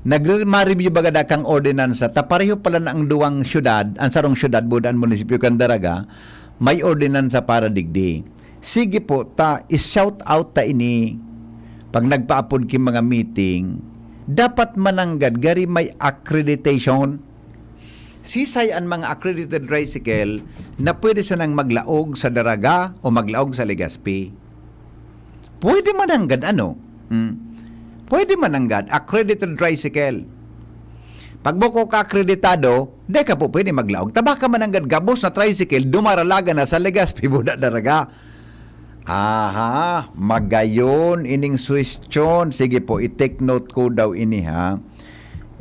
nagre-, ma-review baga da kang ordinansa, ta pareho pala na ang duwang syudad, ang sarong syudad, buda an munisipyo kan Daraga, may ordinansa para digdi. Sige po, ta, i-shout out ta ini. Pag nagpaapod ki mga meeting, dapat mananggad gari may accreditation. Sisay an mga accredited tricycle na pwede sanang maglaog sa Daraga o maglaog sa Legazpi? Pwede mananggad, ano? Hmm. Pwede mananggad, accredited tricycle. Pag bako ka akreditado, di ka po pwede maglaog. Ta baka mananggad gabos na tricycle, dumaralaga na sa Legazpi, buda Daraga. Aha, magayon ining suwestyon. Sige po, i-take note ko daw ini, ha.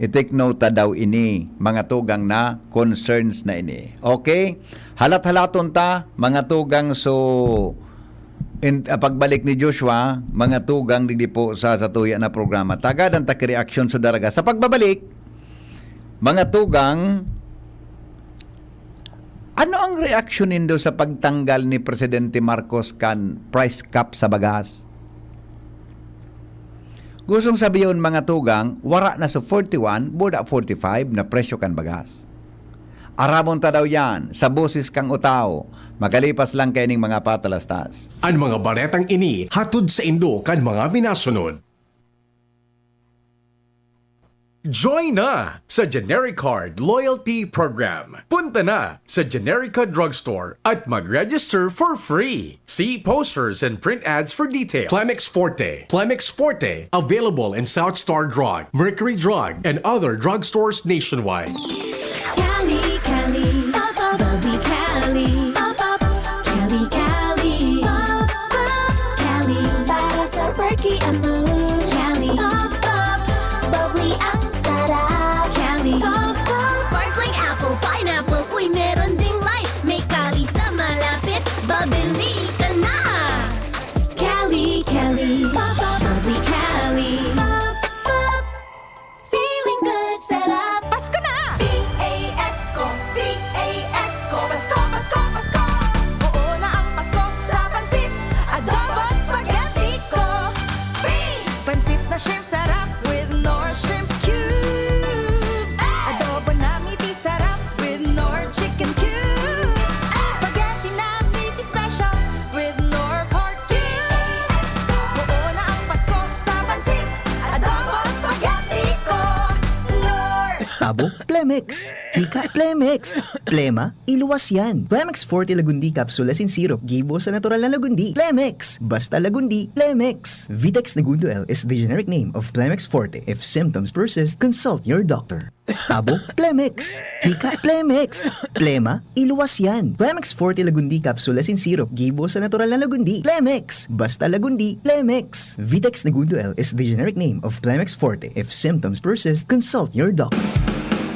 I-take note ta daw ini, mga tugang na concerns na ini. Okay? Halat-halaton ta, mga tugang, so, in, ah, pagbalik ni Joshua, mga tugang, digdi po sa, sa tuya na programa. Tagadan ta ki reaksyon sa Daraga. Sa pagbabalik, mga tugang, ano ang reaksyon nindo sa pagtanggal ni Presidente Marcos kan price cap sa bagas? Gustong sabihon, mga tugang, wara na sa forty-one, buda forty-five na presyo kan bagas. Arabon ta daw yan sa boses kan tawo, makalipas lang kaining mga patalastas. An mga baretang ini hatod saindo kan mga minasunod. Join na sa Genericard Loyalty Program. Punta na sa Generica Drugstore at mag-register for free. See posters and print ads for details. Plemex Forte. Plemex Forte. Available in South Star Drug, Mercury Drug, and other drugstores nationwide. Cali, Cali, pop up, bubbly Cali, pop up, Cali, Cali, pop up, Cali, para sa perky ang mood. Cali, pop up, bubbly ang sarap. Cali, pop up, sparkling apple, pineapple, uy, meron ding light. May Cali sa malapit, babili ka na. Cali, Cali, pop up, bubbly Cali, pop up. Feeling good, sarap. Pasko na! P A S ko, P A S ko, Pasko, Pasko, Pasko. Oo na ang Pasko sa pansit, adobo, spaghetti ko. Free! Pansit na shrimp sarap with Knorr shrimp cubes. Adobo na meaty sarap with Knorr chicken cubes. Spaghetti na meaty special with Knorr pork cubes. Oo na ang Pasko sa pansit, adobo, spaghetti ko. Knorr! Abo, Plemex. Hika, Plemex. Plema, iluwas yan. Plemex Forte Lagundi Capsule asin Syrup, gibo sa natural na lagundi. Plemex. Basta lagundi, Plemex. Vitex Negundo L is the generic name of Plemex Forte. If symptoms persist, consult your doctor. Abo, Plemex. Hika, Plemex. Plema, iluwas yan. Plemex Forte Lagundi Capsule asin Syrup, gibo sa natural na lagundi. Plemex. Basta lagundi, Plemex. Vitex Negundo L is the generic name of Plemex Forte. If symptoms persist, consult your doctor.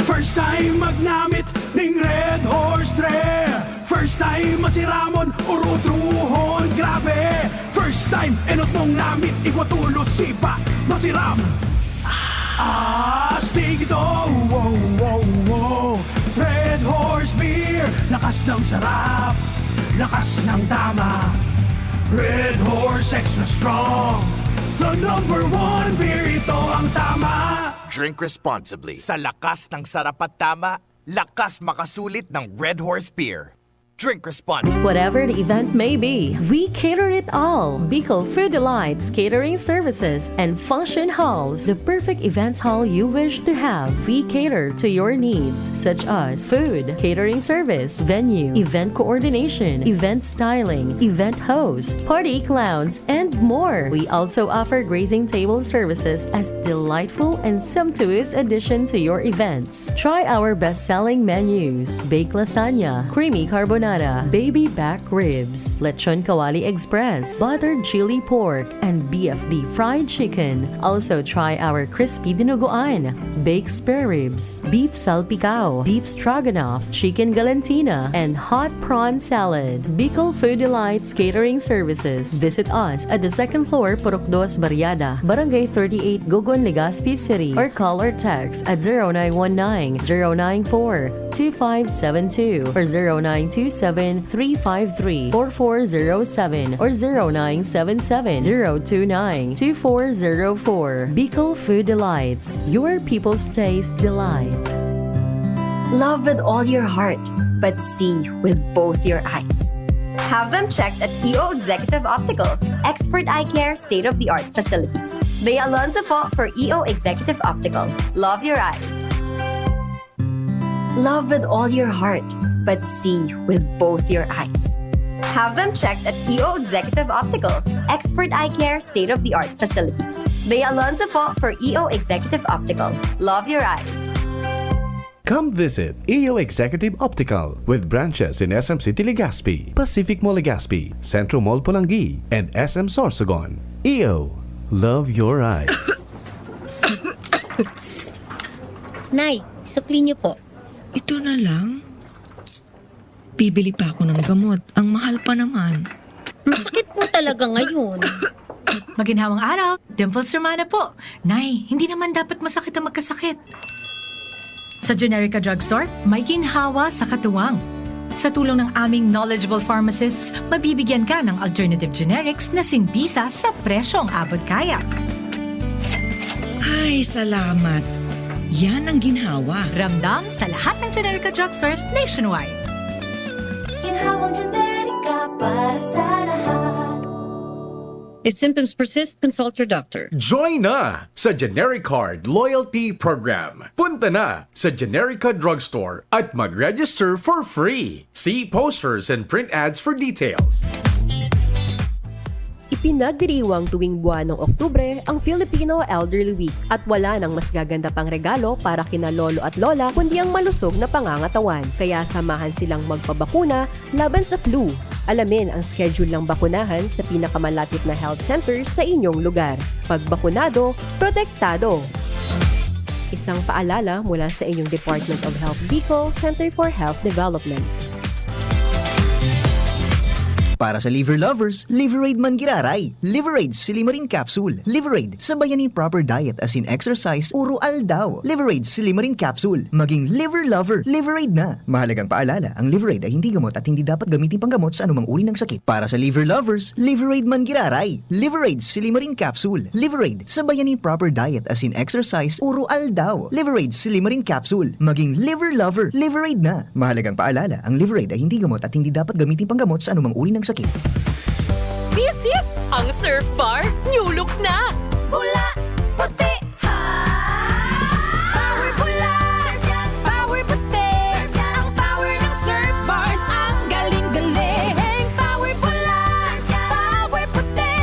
First time magnamit ning Red Horse Dre. First time masiramon, urutruhon, grabe. First time, enot mong namit, igwa tulos, sipa, masiram. Astig ito, wow, wow, wow. Red Horse Beer, lakas ng sarap, lakas ng tama. Red Horse Extra Strong, the number one beer, ito ang tama. Drink responsibly. Sa lakas ng sarap at tama, lakas makasulit ng Red Horse Beer. Drink responsibly. Whatever the event may be, we cater it all. Bicol Food Delights Catering Services and Function Halls, the perfect events hall you wish to have. We cater to your needs, such as food, catering service, venue, event coordination, event styling, event host, party clowns, and more. We also offer grazing table services as delightful and sumptuous addition to your events. Try our best-selling menus: baked lasagna, creamy carbonara, baby back ribs, lechon kawali express, buttered chili pork, and B F D fried chicken. Also try our crispy dinuguan, baked spare ribs, beef salpicao, beef stroganoff, chicken galantina, and hot prawn salad. Bicol Food Delights Catering Services. Visit us at the second floor, Purok Dos Barriada, Barangay thirty-eight, Gogon, Legazpi City, or call or text at zero nine one nine, zero nine four, two five seven two or zero nine two seven, three five three, four four zero seven or zero nine seven seven, zero two nine, two four zero four. Bicol Food Delights, your people's taste delight. Love with all your heart, but see with both your eyes. Have them checked at E O Executive Optical, expert eye care, state-of-the-art facilities. Bay Alonzo po for E O Executive Optical. Love your eyes. Love with all your heart, but see with both your eyes. Have them checked at E O Executive Optical, expert eye care, state-of-the-art facilities. Bay Alonzo po for E O Executive Optical. Love your eyes. Come visit E O Executive Optical with branches in S M City Legazpi, Pacific Mall Legazpi, Centro Mall Polangui, and S M Sorsogon. E O, love your eyes. Nay, sukli niyo po. Ito na lang? Bibili pa ako ng gamot. Ang mahal pa naman. Masakit po talaga ngayon. Maginhawang araw, Dimples Romana po. Nay, hindi naman dapat masakit ang magkasakit. Sa Generica Drugstore, may ginhawa sa katuwang. Sa tulong ng aming knowledgeable pharmacists, mabibigyan ka ng alternative generics na sinbisa sa presyong abot kaya. Ay, salamat. Yan ang ginhawa. Ramdam sa lahat ng Generica drugstores nationwide. Ginhawang Generica para sa lahat. If symptoms persist, consult your doctor. Join na sa Genericard Loyalty Program. Punta na sa Generica Drugstore at mag-register for free. See posters and print ads for details. Ipinagdiriwang tuwing buwan ng Oktubre ang Filipino Elderly Week at wala nang mas gaganda pang regalo para kina lolo at lola kundi ang malusog na pangangatawan. Kaya samahan silang magpabakuna laban sa flu. Alamin ang schedule ng bakunahan sa pinakamalapit na health center sa inyong lugar. Pagbakunado, protektado! Isang paalala mula sa inyong Department of Health Bicol, Center for Health Development. Para sa liver lovers, Liveraid man giraray. Liveraid Silimarin Capsule. Liveraid, sabayan ni proper diet as in exercise, uro aldaw. Liveraid Silimarin Capsule. Maging liver lover, Liveraid na. Mahalagang paalala, ang Liveraid ay hindi gamot at hindi dapat gamitin panggamot sa anumang uri ng sakit. Para sa liver lovers, Liveraid man giraray. Liveraid Silimarin Capsule. Liveraid, sabayan ni proper diet as in exercise, uro aldaw. Liveraid Silimarin Capsule. Maging liver lover, Liveraid na. Mahalagang paalala, ang Liveraid ay hindi gamot at hindi dapat gamitin panggamot sa anumang uri ng sakit. This is ang Surf Bar New Look na! Pula, puti, ha! Power pula, power puti. Ang power ng Surf Bars, ang galing-galing. Power pula, power puti.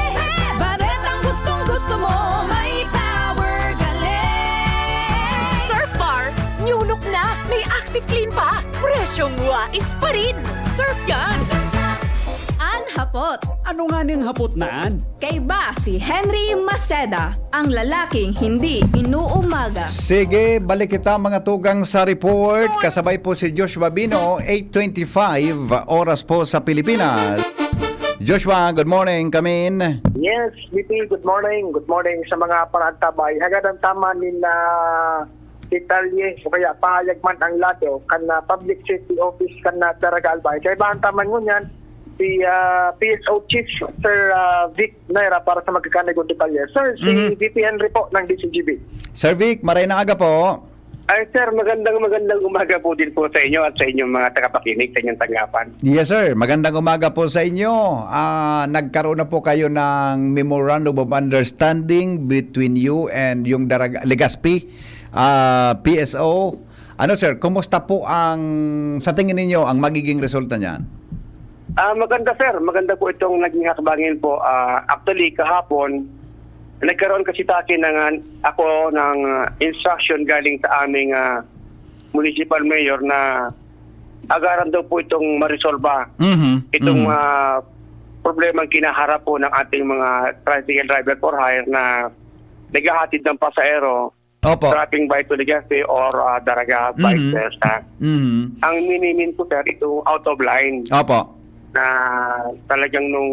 Baretang gustong-gusto mo, may power galing. Surf Bar New Look na! May Active Clean pa! Presyong wais pa rin! Surf yan! An hapot. Ano nga ning hapot na an? Kaiba si Henry Maceda, ang lalaking hindi inuumaga. Sige, balik kita mga tugang sa report. Kasabay po si Joshua Bino, eight twenty-five oras po sa Pilipinas. Joshua, good morning, come in. Yes, B P, good morning. Good morning sa mga panantabay. Hagad ang tama ni na detalye o kaya pahayag man ang lado kan na Public Safety Office kan na Daraga Albay. Kaya ba ang tama ngunyan, si ah, P S O Chief Sir ah, Vic Naira para sa magkakanigong detalye. Sir, si Mhm. V P Henry po ng D C G B. Sir Vic, maray na aga po. Ay sir, magandang magandang umaga po din po sa inyo at sa inyong mga tagapakinig, sa inyong tanggapan. Yes sir, magandang umaga po sa inyo. Ah, nagkaroon na po kayo ng Memorandum of Understanding between you and yung Daraga, Legazpi ah, P S O. Ano sir, kumusta po ang, sa tingin ninyo, ang magiging resulta niyan? Ah, maganda sir, maganda po itong naging hakbangin po. Ah, actually, kahapon, nagkaroon kasi sa akin ng, ako ng ah, instruction galing sa aming ah, municipal mayor na agaran daw po itong maresolba. Mhm, Itong mhm. ah, problemang kinaharap po ng ating mga tricycle driver for hire na naghahatid ng pasahero, Opo. dropping by to Legazpi or ah, Daraga, vice Mhm. versa. Mhm. Ang minimin ko sir, ito out of line Opo. na talagang nung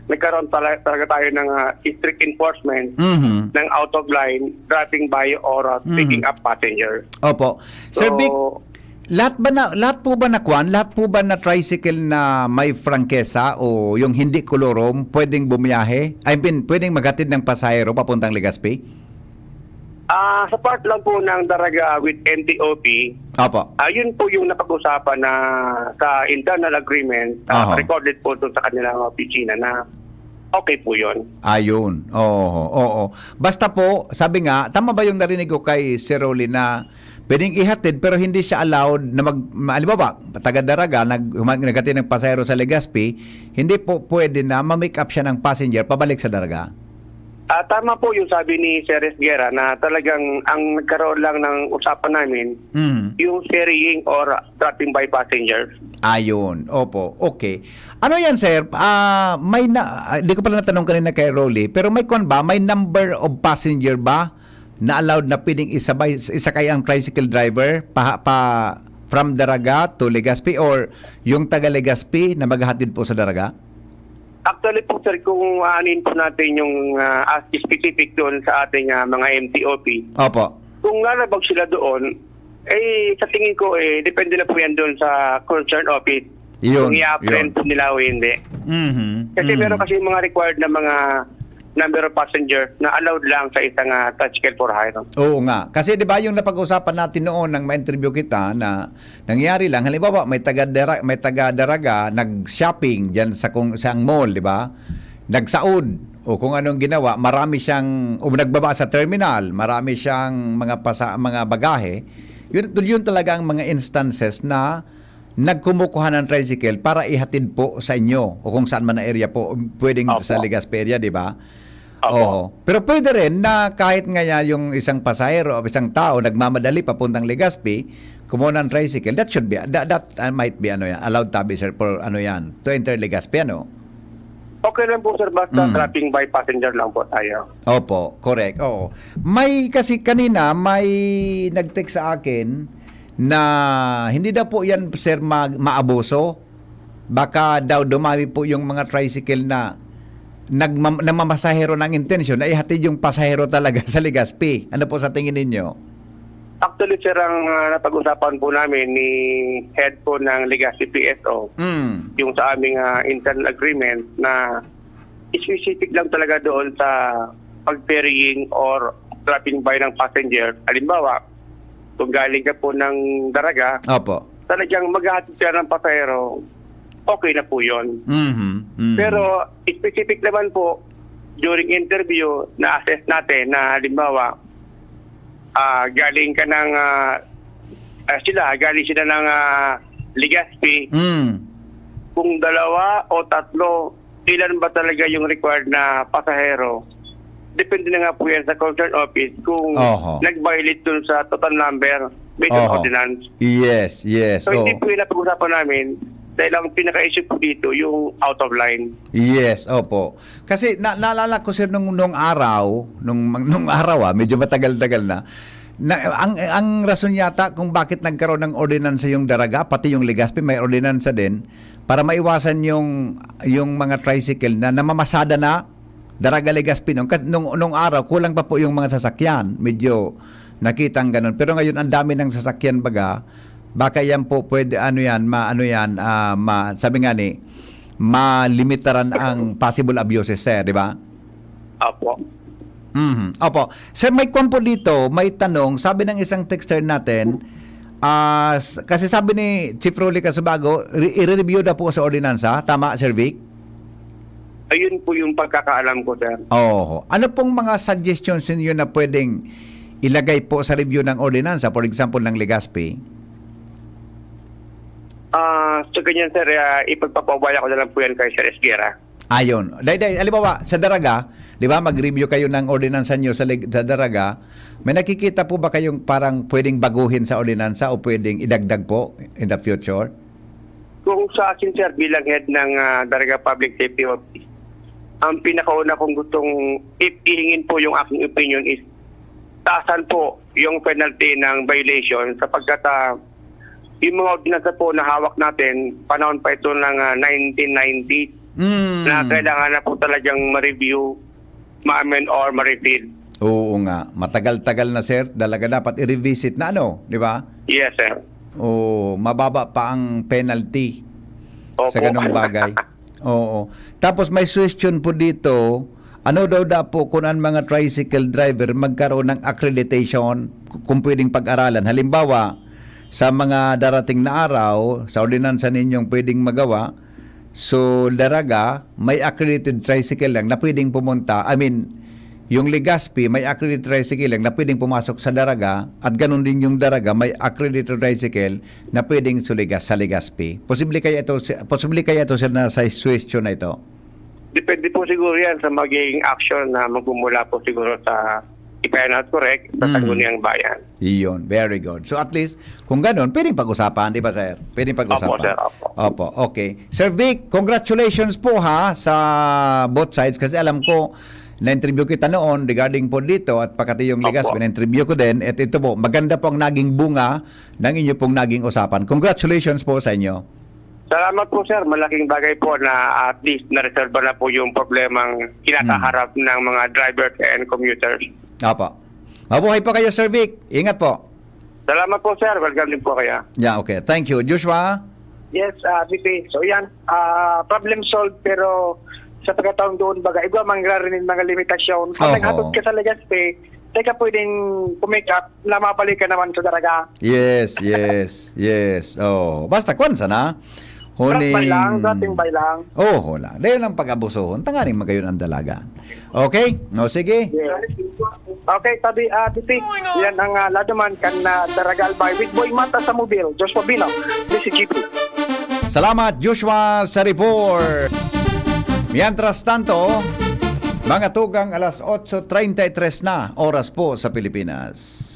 nagkaroon tala- talaga tayo ng ah, strict enforcement Mhm. ng out of line, dropping by or ah, Mhm. picking up passenger. Opo. Sir So, Vic, lahat ba na, lahat po ba na kwan? Lahat po ba na tricycle na may prangkesa o yung hindi kolorum pwedeng bumiyahe? I mean, pwedeng maghatid ng pasahero papuntang Legazpi? Ah, sa part lang po ng Daraga with M T O P, Opo. ayun po yung napag-usapan na sa internal agreement, ah, Aha. recorded po doon sa kanilang opisina na okay po yun. Ayun. Oo, oo. Basta po, sabi nga, tama ba yung narinig ko kay Sir Rolly na pwedeng ihatid pero hindi siya allowed na mag, halimbawa, taga Daraga, nag, humag- naghatid ng pasahero sa Legazpi, hindi po pwede na ma-make up siya ng passenger pabalik sa Daraga? Ah, tama po yung sabi ni Sir Esguerra na talagang ang nagkaroon lang ng usapan namin, Mhm. yung ferrying or dropping by passengers. Ayun, opo. Okay. Ano yan, sir? Ah, may na, ah, di ko pala natanong kanina kay Rolly, pero may kwan ba? May number of passenger ba na allowed na pwedeng isabay, isakay ang tricycle driver pa, pa from Daraga to Legazpi or yung taga Legazpi na maghahatid po sa Daraga? Actually po sir, kung aanin po natin yung ah, as specific doon sa ating ah, mga M T O P, Opo. kung lalabag sila doon, eh sa tingin ko eh depende na po yan doon sa concerned office. Yun, kung i-apprehend yun. po nila o hindi. Mhm, Kasi mhm. meron kasi yung mga required na mga number of passenger na allowed lang sa isang, ah, tricycle for hire. Oo nga. Kasi, di ba, yung napag-usapan natin noon nang ma-interview kita na nangyari lang, halimbawa, may taga-Dara-, may taga-Daraga nag-shopping diyan sa kung saang mall, di ba? Nagsaod o kung anong ginawa, marami siyang, o nagbaba sa terminal, marami siyang mga pasa-, mga bagahe. Yun, yun talaga ang mga instances na nagkumukuha ng tricycle para ihatid po sa inyo o kung saan man na area po, pwedeng sa Opo. Legazpi area, di ba? Opo. Oo. Pero pwede rin na kahit nga ya-, yung isang pasahero o isang tao nagmamadali papuntang Legazpi, kumuha ng tricycle, that should be, that, that, uh, might be, ano yan, allowed tabi, sir, for ano yan, to enter Legazpi, ano? Okay lang po, sir, basta Hmm. dropping by passenger lang po tayo. Opo, correct. Oo. May, kasi kanina, may nag-text sa akin na hindi daw po yan, sir, mag-, maabuso. Baka daw dumami po yung mga tricycle na nagmam-, namamasahero ng intensyon na ihatid yung pasahero talaga sa Legazpi. Ano po sa tingin ninyo? Actually, sir, ang, ah, napag-usapan po namin ni head po ng Legazpi P S O, Mm. yung sa aming, ah, internal agreement na specific lang talaga doon sa pag-ferrying or dropping by ng passenger. Halimbawa, kung galing ka po ng Daraga, Opo. talagang maghahatid ka ng pasahero, okay na po yun. Mhm, mhm. Pero specific naman po, during interview, na-assess natin na halimbawa, ah, galing ka ng, ah, ah, sila, galing sila ng, ah, Legazpi, Mm. kung dalawa o tatlo, ilan ba talaga yung required na pasahero? Depende na nga po yan sa concerned office kung Oho. nag-violate dun sa total number based on Oho. ordinance. Yes, yes, So, hindi oo. po yun ang pag-usapan namin dahil ang pinaka-issue po dito, yung out of line. Yes, opo. Kasi na-, naalala ko, sir, nung, nung araw, nung, nung araw, ah, medyo matagal-tagal na, na, ang, ang rason yata kung bakit nagkaroon ng ordinansa yung Daraga, pati yung Legazpi may ordinansa din, para maiwasan yung, yung mga tricycle na namamasada na Daraga, Legazpi. Nung, nung, nung araw, kulang pa po yung mga sasakyan. Medyo nakitang ganun. Pero ngayon, ang dami ng sasakyan baga. Baka yan po pwede, ano yan, ma-, ano yan, ah, ma-, sabi nga ni, malimitaran ang possible abuses, sir, di ba? Opo. Mhm. Opo. Sir, may kwan po dito, may tanong. Sabi ng isang texter natin, ah, s-, kasi sabi ni Chief Rolly Casubago, re-, i-review daw po sa ordinansa. Tama, Sir Vic? Ayun po yung pagkakaalam ko, sir. Oo. Ano pong mga suggestions ninyo na pwedeng ilagay po sa review ng ordinansa, for example, ng Legazpi? Ah, sa ganyan, sir, ah, ipagpapaubaya ko na lang po yan kay Sir Esguerra. Ayun. Dahil, dahil, halimbawa, sa Daraga, di ba, mag-review kayo ng ordinansa nyo sa, leg-, sa Daraga, may nakikita po ba kayong parang pwedeng baguhin sa ordinansa o pwedeng idagdag po in the future? Kung sa akin, sir, bilang head ng, ah, Daraga Public Safety Office, ang pinakauna kong gustong i-, ihingin po yung aking opinion is taasan po yung penalty ng violation sapagkat, ah, yung mga ordinansa po na hawak natin, panahon pa ito ng, ah, nineteen ninety, Mm. na kailangan na po talagang ma-review, ma-amend or ma-repeal. Oo nga. Matagal-tagal na, sir. Talaga dapat i-revisit na, ano, di ba? Yes, sir. Oo, mababa pa ang penalty Opo. sa ganong bagay. Oo. Tapos may suggestion po dito, ano daw da po kung ang mga tricycle driver magkaroon ng accreditation, k-, kung pwedeng pag-aralan? Halimbawa, sa mga darating na araw, sa ordinansa ninyong pwedeng magawa, so, Daraga, may accredited tricycle lang na pwedeng pumunta. I mean, yung Legazpi, may accredited tricycle lang na pwedeng pumasok sa Daraga, at ganun din yung Daraga, may accredited tricycle na pwedeng suligas sa Legazpi. Posible kaya ito, posible kaya ito, sir, na sa suggestion na ito? Depende po siguro yan sa magiging action na magmumula po siguro sa, if I'm not correct, sa Mm. Sangguniang Bayan. Iyon, very good. So at least, kung ganun, pwedeng pag-usapan, di ba, sir? Pwedeng pag-usapan. Opo, sir, opo. Opo, okay. Sir Vic, congratulations po, ha, sa both sides. Kasi alam ko, na-interview kita noon regarding po dito at pati yung Legazpi, Opo. na-interview ko din. At ito po, maganda po ang naging bunga ng inyo pong naging usapan. Congratulations po sa inyo. Salamat po, sir. Malaking bagay po na at least naresolba na po yung problemang kinakaharap Hmm. ng mga drivers and commuters. Opo. Mabuhay po kayo, Sir Vic. Ingat po. Salamat po, sir. Welcome din po kayo. Yeah, okay. Thank you. Joshua? Yes, ah, V P. So, yan. Ah, problem solved, pero sa pagkataong doon, baga, igwa mangyari nin mga limitasyon. Pag Oho. naghatod ka sa Legazpi, di ka pwedeng pumikap na mabalik ka naman sa Daraga. Yes, yes, yes. Oh, basta kwan sana. Huning Trust by lang, trusting by lang. Oho lang. Dahil lang pag-abusuhon, tanganing magayon ang dalaga. Okay? No, sige. Yes. Okay, tabi, ah, Titi. Yan ang, ah, laduman kan, ah, Daraga Albay with Boy Mata sa Mobil, Joshua Bino, D C G P. Salamat, Joshua, sa report. Mientras tanto, mga tugang, alas otso treinta y tres na oras po sa Pilipinas.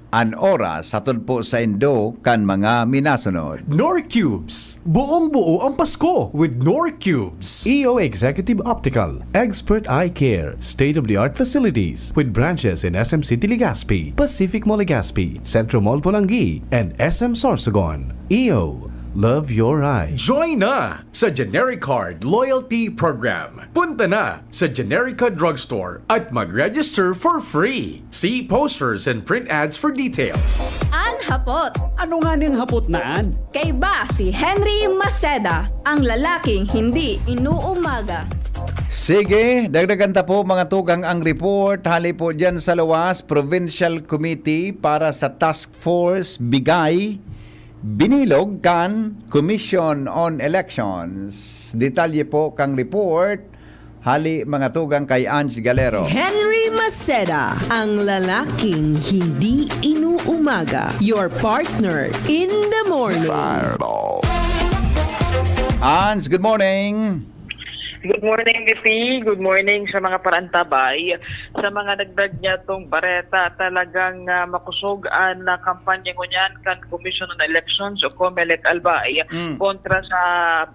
An oras, hatod po sa indo kan mga minasunod. Knorr Cubes. Buong-buo ang Pasko with Knorr Cubes. E O Executive Optical, expert eye care, state-of-the-art facilities with branches in S M City Legazpi, Pacific Mall Legazpi, Centro Mall Polangui, and S M Sorsogon. E O, love your eyes. Join na sa Genericard Loyalty Program. Punta na sa Generica Drugstore at mag-register for free. See posters and print ads for details. An hapot. Ano nga ning hapot na an? Kaiba si Henry Maceda, ang lalaking hindi inuumaga. Sige, dagdagan ta po, mga tugang, ang report. Hali po dyan sa luwas, Provincial Committee para sa Task Force Bigay, binilog kan Commission on Elections. Detalye po kang report, hali, mga tugang, kay Ange Galero. Henry Maceda, ang lalaking hindi inuumaga. Your partner in the morning. Ange, good morning. Good morning, Vicky. Good morning sa mga parantabay. Sa mga dagdag niyatong bareta, talagang, ah, makusog an, ah, kampanya ngunyan kan Commission on Elections o Comelec Albay Mm. kontra sa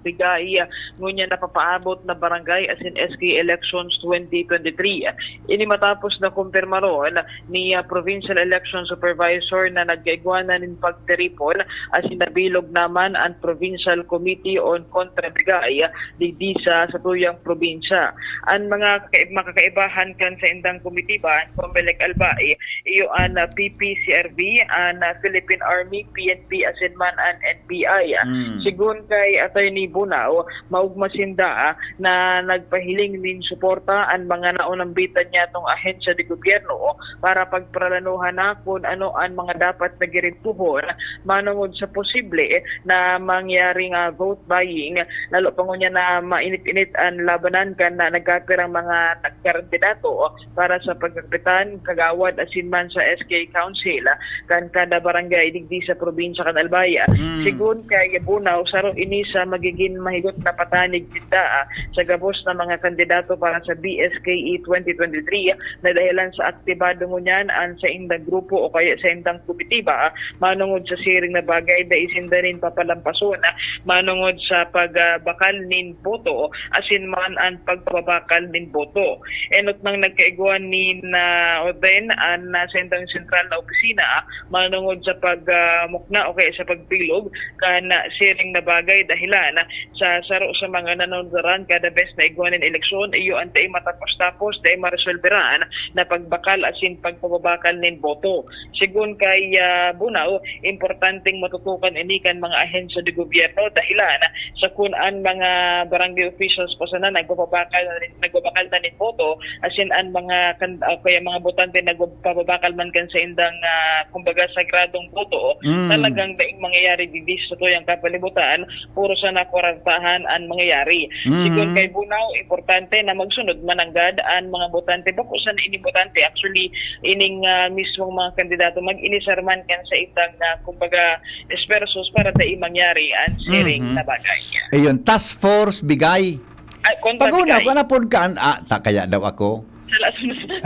Bigay, ngunyan napapaabot na barangay asin S K elections twenty twenty-three. Ini matapos na kumpirmaron ni, ah, Provincial Election Supervisor na nagkaigwa na nin pagtiripon asin nabilog naman an Provincial Committee on Kontra Bigay digdi sa satuyang probinsya. An mga kaka-, makakaibahan kan saindang komitiba, an Comelec Albay, iyo an, ah, P P C R V, an, ah, Philippine Army, P N P, asin man an N B I. Mm. Sigon kay Attorney Bunao, maogma sinda, ah, na nagpahiling nin suporta an mga naonambitan niyatong ahensya de gobyerno para pagparalanuhan na kun ano an mga dapat na girimpuhon manongod sa posible na mangyaring, ah, vote buying, lalo pa ngunyan na mainit-init an labanan kan na nagkapirang mga kandidato para sa pagkapitan, kagawad asin man sa S K Council kan kada barangay digdi sa probinsya kan Albay. Mm. Sigon kay Bunao, saro ini sa magigin mahigot na patanig ninda, ah, sa gabos na mga kandidato para sa B S K E twenty twenty-three na dahelan sa aktibado ngunyan an saindang grupo o kaya saindang komitiba, ah, manongod sa siring na bagay, dai sinda nin papalampason, ah, manongod sa pagbakal nin boto asin man an pagpabakal nin boto. Enot nang nagkaigwa nin, ah, orden an, ah, saindang sentral na opisina, ah, manongod sa pag, ah, mukna o kaya sa pagbilog kan, ah, siring na bagay, dahelan sa saro sa mga nanundaran kada bes na igwa nin eleksyon, iyo an dai matapos-tapos, dai maresolberan na pagbakal asin pagpababakal nin boto. Sigon kay, ah, Bunao, importanteng matutukan ini kan mga ahensya de gobyerno, dahelan sa kun an mga barangay officials pa sana nagpapabakal na nin, nagbabakal na nin boto, asin an mga kan-, ah, kaya mga botante nagpapabakal man kan saindang, ah, kumbaga, sagradong boto, Mm. talagang daing mangyayari digdi sa satuyang kapalibutan, puro sana kwarentahan an mangyayari. Mm. Sigon kay Bunao, importante na magsunod mananggad an mga botante. Bako sana ini botante, actually, ining, ah, mismong mga kandidato mag-inisar man kan saindang, ah, kumbaga, esfuerzos para dai mangyari an siring Mhm. na bagay. Ayun, Task Force Bigay. Ay, kontra Pag-una, Bigay. Kung napod ka, an-, ah, ta-, kaya daw ako. Sala,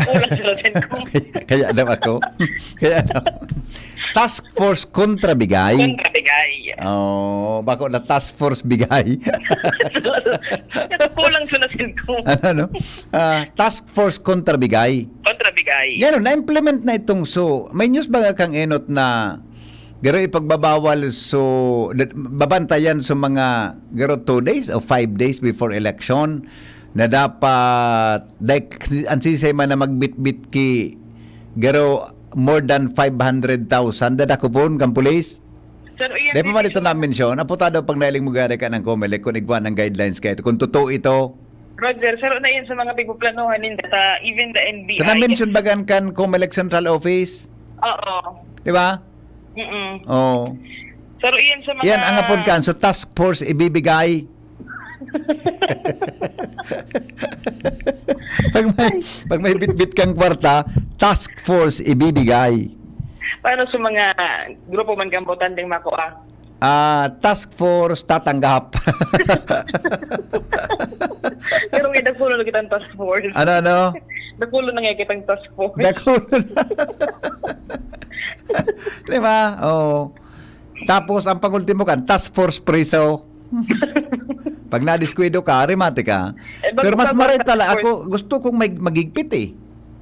kulang sa latin ko. Kaya daw ako. Kaya daw. Task Force Kontra Bigay. Kontra Bigay. Oh, bako na Task Force Bigay. Kulang sa latin ko. Ano, no? Ah, Task Force Kontra Bigay. Kontra Bigay. Yan, no, na-implement na itong, so, may news ba kang enot na garo ipagbabawal, so, d-, babantayan sa mga garo two days o five days before election na dapat, like, an sisay man na magbitbit ki garo more than five hundred thousand, dadakopon kan pulis? Sir, iyan, Di pa man ito na-mention? Aputado pag nailing mo gari ka ng Comelec kung igwa ng guidelines kayo. Kung totoo ito. Roger, sir, na yan sa mga pagpuplanuhan ninda, ta, even the N B I. Sa na-mention ba gan kan Comelec Central Office? Oo. Di ba? Mm-mm. Oo. Sir, iyan sa mga Yan, ang apon kan. So, task force ibibigay. Pag may, pag may bitbit kang kwarta, task force ibibigay. Paano sa mga grupo man kang botanteng makua? Ah, task force tatanggap. Pero may dakulo na kitang task force. Ano, ano? Dakulo na nga kitang task force. Dakulo na. Di ba? Oo. Tapos, ang pangultimo kan, task force preso. Pag nadiskuido ka, remate ka. Eh, Pero mas bakit maray task tala, force? Ako, gusto kong may, magigpit eh.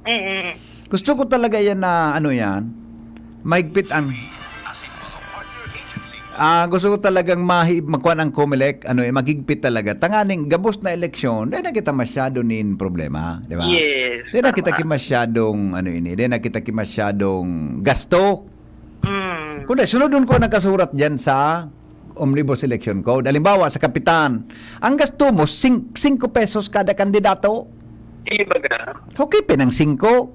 Mm-mm. Gusto ko talaga yan na, ano yan, mahigpit ang, ah, gusto ko talagang mahi-, magkuhan ang Comelec, ano eh, maghigpit talaga. Tanganing gabos na eleksyon, di na kita masyado nin problema, di ba? Yes, Di na kita tama. ki masyadong, ano ini, di na kita ki masyadong gasto. Mm. Kundi, sunodon ko ang nakasurat dyan sa Omnibus Election Code. Halimbawa, sa kapitan, ang gasto mo, sing-, singko pesos kada kandidato. Di ba ka? Okay, pinang singko.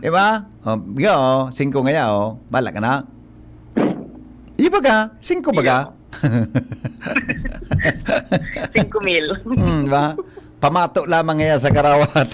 Di ba? O, yo, singko nga ya, o. Bala ka na. Di ba ka? Singko ba ka? Iyo. Singko mil. Hmm, di ba? Pamato lamang nga ya sa karawat.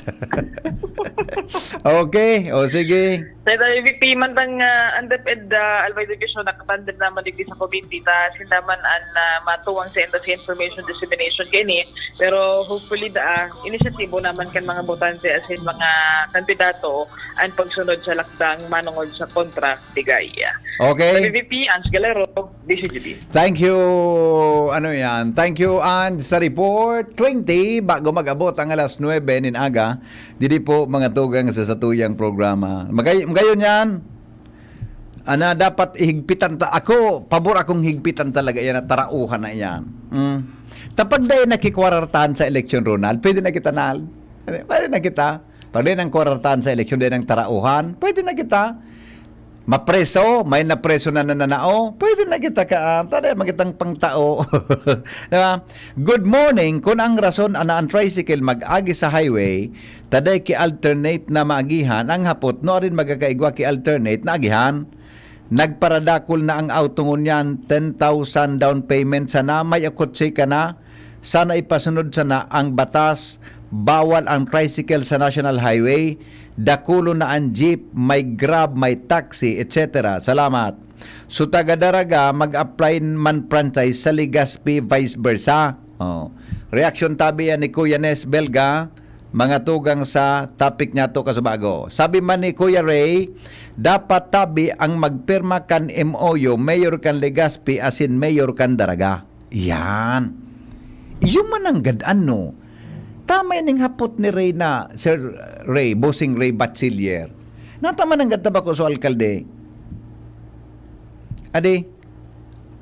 Okay, o sige. Sa V P man tang, ah, ang DepEd, ah, Albay Division, nakatandem naman digdi sa committee, ta sinda man an, ah, matuwang sa inda sa information dissemination kaini. Pero hopefully, da, ah, inisyatibo naman kan mga botante asin mga kandidato an pagsunod sa lakdang manongod sa kontra digay. Okay. Sa V P, Ans Galero, D C G B. Thank you, ano yan? Thank you, Ans, sa report. Twenty, bago mag-abot ang alas nuebe nin aga, didi po mga tugang sa satuyang programa. Magay-, magayon yan. Ana, dapat ihigpitan ta, ako, pabor akong higpitan talaga yan at tarauhan na yan. Mm. Tapag dai nakikwarartahan sa eleksyon, Ronald, pwede na kita, Nal. Pwede na kita. Pag dai nang kwarartahan sa eleksyon, dai nang tarauhan, pwede na kita. Mapreso, may napreso na nananao, pwede na kita ka, ah, tada magitang pangtao. Di ba? Good morning. Kung ang rason ana ang tricycle mag-agi sa highway, taday ki-alternate na maagihan, ang hapot, no, arin magkakaigwa ki-alternate na agihan. Nagparadakul na ang auto ngunyan, ten thousand down payment sana, may akutsi ka na, sana ipasunod sana ang batas, bawal ang tricycle sa National Highway, dakulon na ang jeep, may Grab, may taxi, et cetera. Salamat. So, taga Daraga, mag-apply man franchise sa Legazpi, vice versa. Oh. Reaksyon tabi yan ni Kuya Nes Belga, mga tugang sa topic niya to kasubago. Sabi man ni Kuya Ray, dapat tabi ang magpirma kan M O U, mayor kan Legazpi, asin mayor kan Daraga. Yan. Iyo man ang gad-an, no? Tama yan yung hapot ni Ray na, Sir Ray, Bossing Ray Bachiller. Nata man ang gad tabako sa alkalde. Adi,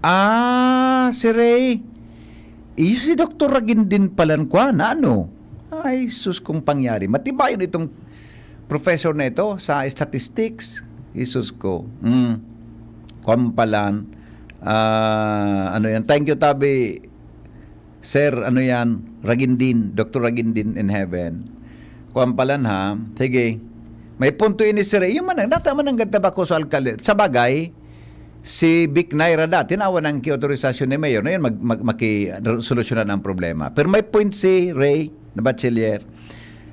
ah, si Ray, iyo si Doktor Ragindin palan kwa na, ano? Ay, sus, kung pangyari. Matibayon itong professor na ito sa statistics. Jesus ko. Mm. Kwan palan. Ah, ano yan? Thank you, tabi. Sir, ano yan? Ragindin. Doktor Ragindin in heaven. Kwan palan, ha? Sige. May punto ini, sir. Yung man, nata man ang ganda ba ko sa alkalde? Sa bagay, si Vic Naira da, tinawan ang ki-autorisasyon ni Mayor. Na yun, mag, mag, maki-, solusyonan ang problema. Pero may point si Ray na Bachiller.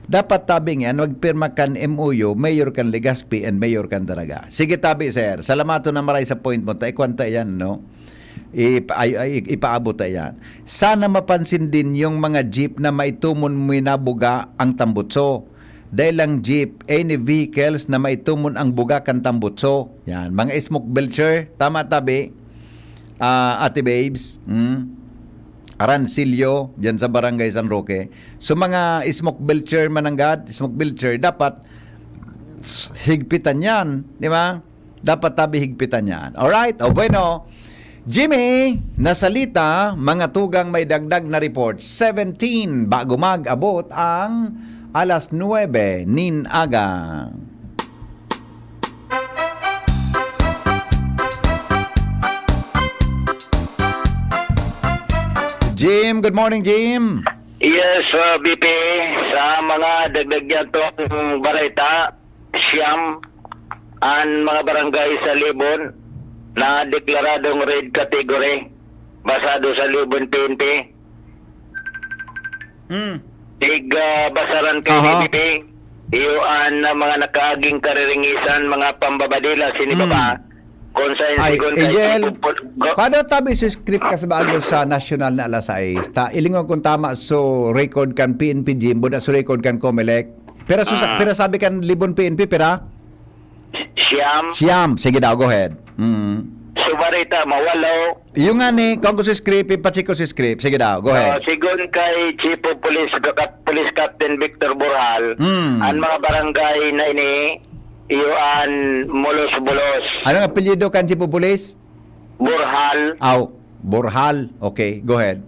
Dapat tabi nga, magpirma kan M O U, mayor kan Legazpi and mayor kan Daraga. Sige, tabi, sir. Salamaton na maray sa point mo. Taikwan ta yan, no? Ipa-, ay, ay, ipaabot ta yan. Sana mapansin din yung mga jeep na maitumon mo na buga ang tambutso. Dahil lang jeep, any vehicles na maitumon ang buga kan tambutso. Yan. Mga smoke belcher. Tama, tabi. Ah, Ate Babes. Hmm? Arancillo, dyan sa Barangay San Roque. So, mga smoke belcher mananggad, smoke belcher, dapat higpitan yan, di ba? Dapat tabi higpitan yan. Alright? O bueno, Jimmy, nasalita, mga tugang may dagdag na report. Seventeen, bago mag-abot ang alas nuebe nin aga. Jim, good morning, Jim. Yes, uh, B P, sa mga dagdag niya itong bareta, siyam an mga barangay sa Libon na deklaradong red category basado sa Libon P N P. Hmm. Tig, ah, basaran kay Aha. P N P, iyo an, ah, mga nakaaging kariringisan, mga pambabadila, sini Hmm. baba, kung sa Ay, insigon kay Angel, Chief of Pol-, go- kano tabi si script ka sa bago sa national na alas sais? Ta, ilingon kung tama, so record kan P N P Jim, buda so record kan Comelec. Pero, so, sa, Ah. pero sabi kan Libon P N P, pira? Siyam. Siyam. Sige daw, go ahead. Mm. Sa bareta, mawalo. Yung nga ni, kung gusto script, ipacheck ko si script. Sige daw, go ahead. Ah, sigon kay Chief of Police, Police Captain Victor Borjal, Hmm. an mga barangay na ini, iyo an Mulos-Bulos. Anong apelyido kan Chief of Police? Borjal. Aw, Borjal. Okay, go ahead.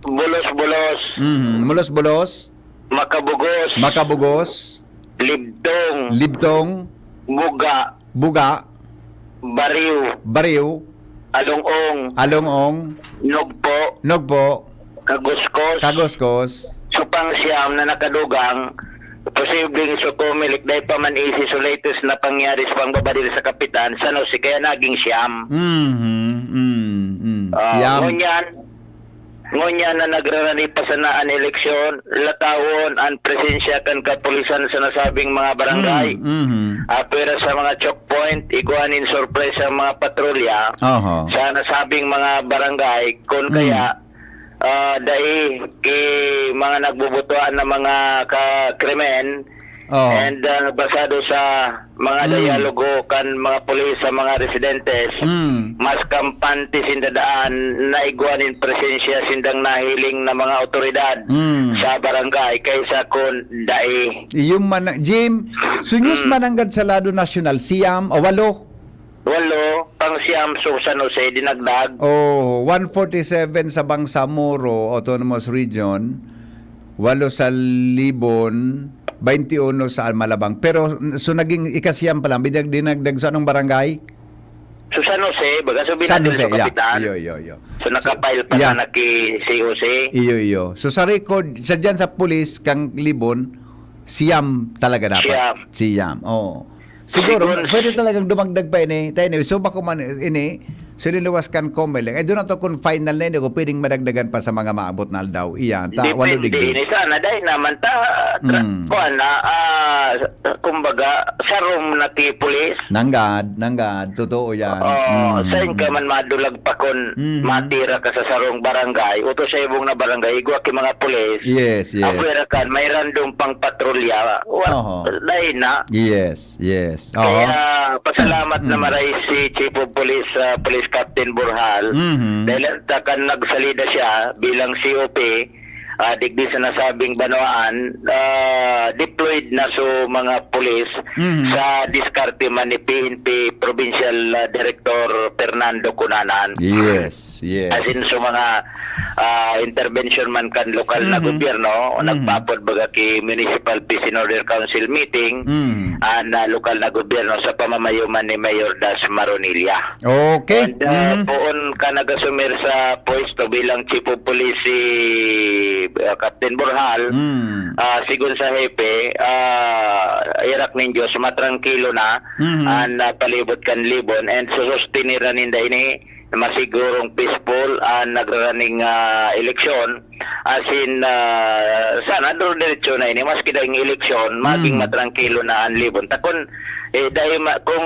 Bulos-Bulos. Mhm. Mulos-Bulos. Makabugos. Makabugos. Libtong. Libtong. Buga. Buga. Bariw. Bariw. Along-ong. Along-ong. Nugpo. Nugpo. Kaguskos. Kaguskos. Supang siyam na nakadugang, posibleng sa Comelec, dahil pa man isi sa latest na pangyari sa pangbabadil sa kapitan, sa San Jose, kaya naging siyam. Mhm. Mm, mm. Ah, Siyam. Ngunyan, ngunyan na nagrarani pa sana an eleksyon, latawon an presensya kan kapulisan sa nasabing mga barangay. Mm, mhm. Apwera sa mga choke point, igwa nin sorpresa ang mga patrolya Aha. sa nasabing mga barangay, kun Mm. kaya, ah, dai ki mga nagbubutuan na mga ka-, krimen, Oo. and, ah, basado sa mga Mm. dialogo kan mga pulis sa mga residentes, Mm. mas kampante sinda daan na igwa nin presensya sindang nahiling na mga awtoridad Mm. sa barangay kaysa kun dai. Iyo man na, Jim, so news Mm. mananggad sa lado nasyonal, siyam o walo? Walo, pang siyam sa San Jose, dinagdag. Oh, one forty-seven sa Bangsamoro Autonomous Region, walo sa Libon, twenty-uno sa Almalabang. Pero, so naging ikasiyam pa lang, bidag-, dinagdag sa anong barangay? Sa San Jose, baga, so San binadil Jose, sa yeah. kapitan. Iyo, iyo, iyo. So, So, naka-file pa yeah. sana ki C O C. Iyo, iyo. So, sa record, sa dyan sa pulis, kang Libon, siyam talaga dapat. Siyam. Siyam, oo. Siguro, Sigon, pwede talagang dumagdag pa ini. Tayo ini, so bako man ini, so liluwas kan Comelec. Eh, doon na to kung final na ini, kung pwedeng madagdagan pa sa mga maabot na aldaw. Iyan, ta, walo Depende digdi. ini. Sana, dahil naman ta, tra-, Mm. kuwan na, ah, kumbaga, sarom na ti pulis. Nanggad, nanggad. Totoo yan. Oo, Mm. sain ka man madulag pa kun Mhm. matira ka sa sarong barangay, uto sa ibong na barangay, igwa ki mga pulis. Yes, yes. Apwera kan, may random pang patrolya. Wa-, Oho. dahil na. Yes, yes. Oho. Kaya, pasalamat na Mm. maray si Chief of Police, ah, Police Captain Borjal. Mhm. Dahil ta kan nagsalida siya bilang C O P, ah, digdi sa nasabing banwaan, ah, deployed na so mga pulis Mhm. sa diskarte man ni P N P Provincial, ah, Director Fernando Cunanan. Yes, yes. As in, so mga, ah, intervention man kan lokal na Mhm. gobyerno, o Mhm. nagpaapod baga ki Municipal Peace and Order Council meeting, Mhm. an, ah, lokal na gobyerno sa pamamayo man ni Mayor Das Maronilla. Okay. And, ah, Mhm. poon ka nagasumir sa pwesto bilang Chief of Police si, ah, Captain Borjal. Mm. Ah, sigon sa hepe, ah, herak nin Diyos, matrangkilo na Mhm. an, ah, palibot kan Libon and susustenir na ninda ini masigurong peaceful an nagraraning, ah, eleksyon. As in, ah, sana duro-diretso na ini, maski daing eleksyon, maging Mm. matrangkilo na an Libon. Ta kun, eh, dahil ma-, kung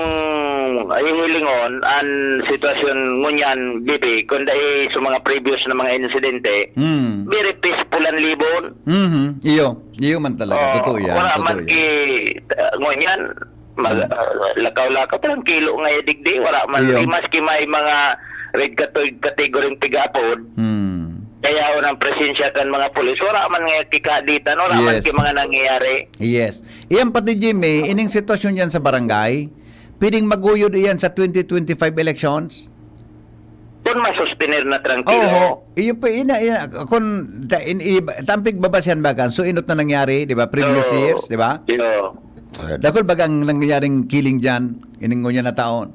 hihilingon an sitwasyon ngunyan, B P, kun dai sa mga previous na mga insidente, Mm. very peaceful an Libon. Mhm. Iyo. Iyo man talaga. Oo, Totoo yan. wala Totoo man yan. ki, ah, ngunyan, mag-, Mm. ah, lakaw-lakaw, trangkilo nga digdi, wala man, Iyo. di maski may mga red cate-, category pigaapod, Mm. kaya ang presensya kan mga pulis, wala man nga kikaditan, wala man Yes. ki mga nangyayari. Yes. Iyan pati, Jimmy, ining sitwasyon yan sa barangay, pwedeng maguyod iyan sa twenty twenty-five elections? Kun masustener na trangkilo. Oho. Iyo pa, ina, ina, kun ta-, in, i-, tampig babasihan baga, so inot na nangyari, di ba? Previous Oo. years, di ba? Iyo. Dakul bagang nangyaring killing dyan, ining ngunyan na taon.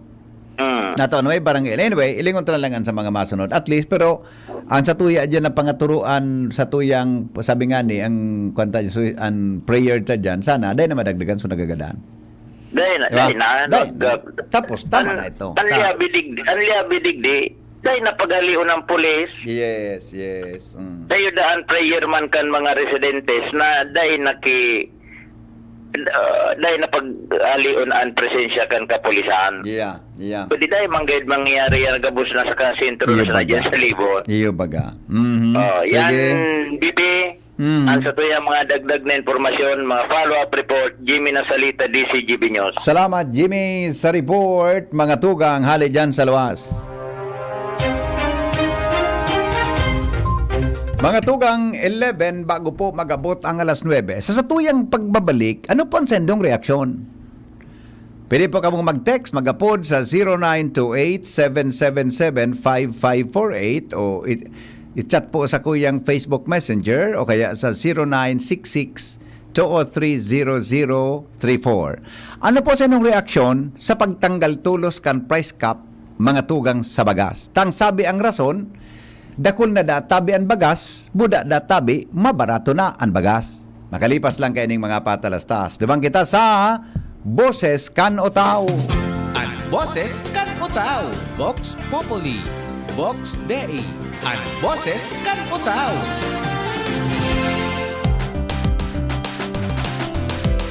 Mm. Nato, ano, may barangay. Anyway, ilingon ta na lang an sa mga masunod. At least, pero ang sa tuya dyan na pangaturuan, sa tuyang, sabi nga ni, ang, kwan ta, su-, ang prayer ta dyan, sana, dahil na madagdagan, so nagagadan. Dahil na, Diba? dahil na, Dahil na. nag- Tapos, tama ang, na ito. ang Ta- liyabi digdi, ang liyabi digdi, dahil na paghalion ng pulis. Yes, yes. Mm. Tayo daan prayer man kan mga residentes na dahil naki-, ah, dahil na paghalion ang presensya kan kapulisan. Yeah, yeah. Pwede dahil manggayad mangyayari yan, gabos na sa kasentro Iyo na sa baga. dyan sa libot. Iyo baga. Mhm. Oh, Sige. yan, B P. Mhm. Ang sa tuyang mga dagdag na impormasyon, mga follow-up report, Jimmy Nasalita, D C G B News. Salamat, Jimmy, sa report. Mga tugang, hali dyan sa luwas. Mga tugang, eleven, bago po mag-abot ang alas nuebe. Sa satuyang pagbabalik, ano po ang sendong reaksyon? Pwede po kamong mag-text, mag-apod sa zero nine two eight, seven seven seven, five five four eight o i-, i-chat po sa kuyang Facebook Messenger o kaya sa zero nine six six, two oh three, zero zero three four. Ano po sa inyong reaksyon sa pagtanggal tolos kan price cap, mga tugang, sa bagas? Tang sabi ang rason, dakul na da tabi an bagas, buda da tabi, mabarato na an bagas. Makalipas lang kaining mga patalastas, duman kita sa Boses kan Utao. An Boses kan Utao, Vox Populi, Vox Dei, an Boses kan Utao.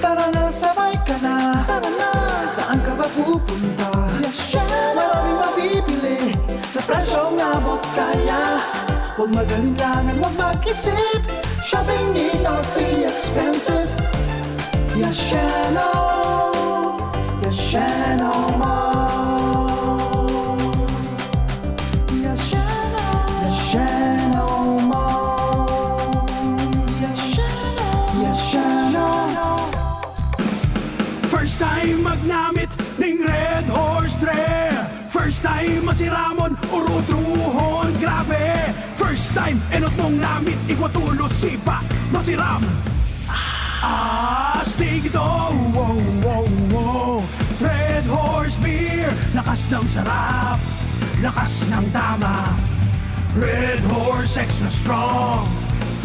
Tara na, sabay ka na. Tara na. Saan ka ba pupunta? Yes, syempre. Maraming mabibili sa presyong abot kaya. Huwag mag-alinlangan, huwag mag-isip. Shopping need not be expensive. Yasheno, Yasheno Mall. Yasheno, Yasheno Mall. Yasheno, Yasheno. First time magnamit ning Red Horse Dre. First time masiramon, urutrohon, grabe. First time, enot mong namit, igwa tulos, sipa, masiram. Astig ito, wow, wow, wow. Red Horse Beer, lakas ng sarap, lakas ng tama. Red Horse Extra Strong,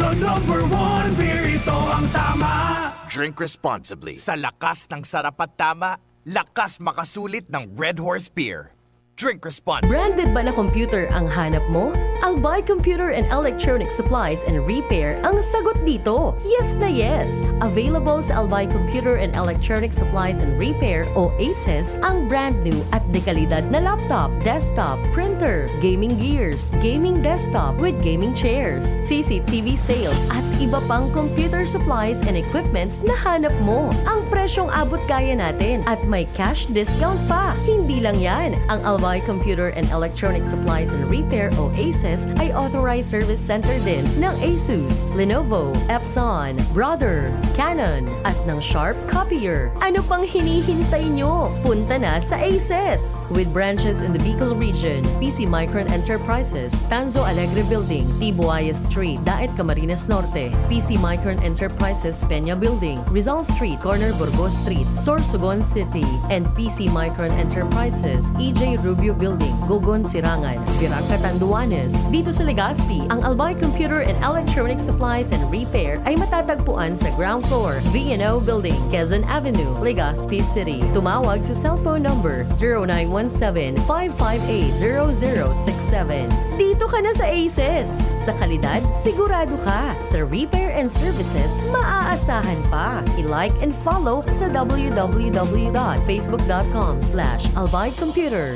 the number one beer, ito ang tama. Drink responsibly. Sa lakas ng sarap at tama, lakas makasulit ng Red Horse Beer. Drink responsibly. Branded ba na computer ang hanap mo? Albay Computer and Electronic Supplies and Repair ang sagot dito. Yes na yes! Available sa Albay Computer and Electronic Supplies and Repair o ACES ang brand new at dekalidad na laptop, desktop, printer, gaming gears, gaming desktop with gaming chairs, C C T V sales at iba pang computer supplies and equipments na hanap mo. Ang presyong abot kaya natin at may cash discount pa. Hindi lang yan, ang Albay Computer and Electronic Supplies and Repair o ACES ay authorized service center din ng Asus, Lenovo, Epson, Brother, Canon, at ng Sharp Copier. Ano pang hinihintay nyo? Punta na sa ACES! With branches in the Bicol region, P C Micron Enterprises, Tanzo Alegre Building, Tibuaya Street, Daet, Camarines Norte, P C Micron Enterprises, Peña Building, Rizal Street, corner Burgos Street, Sorsogon City, and P C Micron Enterprises, E J Rubio Building, Gogon, Sirangan, Virac, Catanduanes. Dito sa Legazpi, ang Albay Computer and Electronic Supplies and Repair ay matatagpuan sa ground floor, V and O Building, Quezon Avenue, Legazpi City. Tumawag sa cellphone number zero nine one seven, five five eight, zero zero six seven. Dito ka na sa ACES! Sa kalidad, sigurado ka. Sa repair and services, maaasahan pa. I-like and follow sa w w w dot facebook dot com slash albay computer.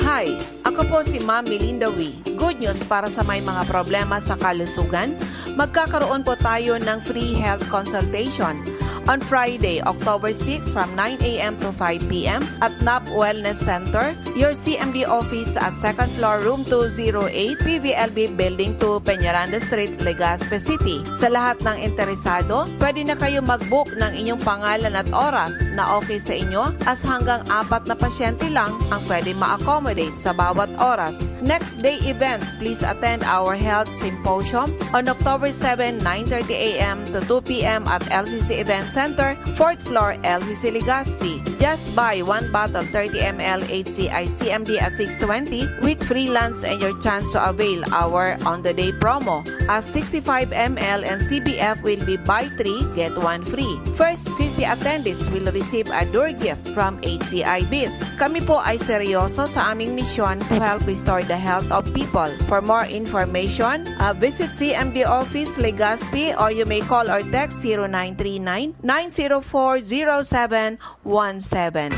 Hi! Ako po si Ma'am Melinda Wee. Good news para sa may mga problema sa kalusugan. Magkakaroon po tayo ng free health consultation on Friday, October six, from nine a m to five p m at NAP Wellness Center, your C M D office at second floor, room two zero eight, P V L B Building two, Peñaranda Street, Legazpi City. Sa lahat ng interesado, pwede na kayo mag-book ng inyong pangalan at oras na okay sa inyo, as hanggang apat na pasyente lang ang pwede ma-accommodate sa bawat oras. Next day event, please attend our health symposium on October seven, nine thirty a m to two p m at L C C Event Center, fourth floor, L C C Legazpi. Just buy one bottle thirty M L H C I C M D at six twenty with free lunch and your chance to avail our on-the-day promo. A sixty-five M L and C B F will be buy three, get one free. First fifty attendees will receive a door gift from H C I Biz. Kami po ay seryoso sa aming misyon to help restore the health of people. For more information, uh, visit C M D Office Legazpi or you may call or text zero nine three nine, nine zero four, zero seven one seven.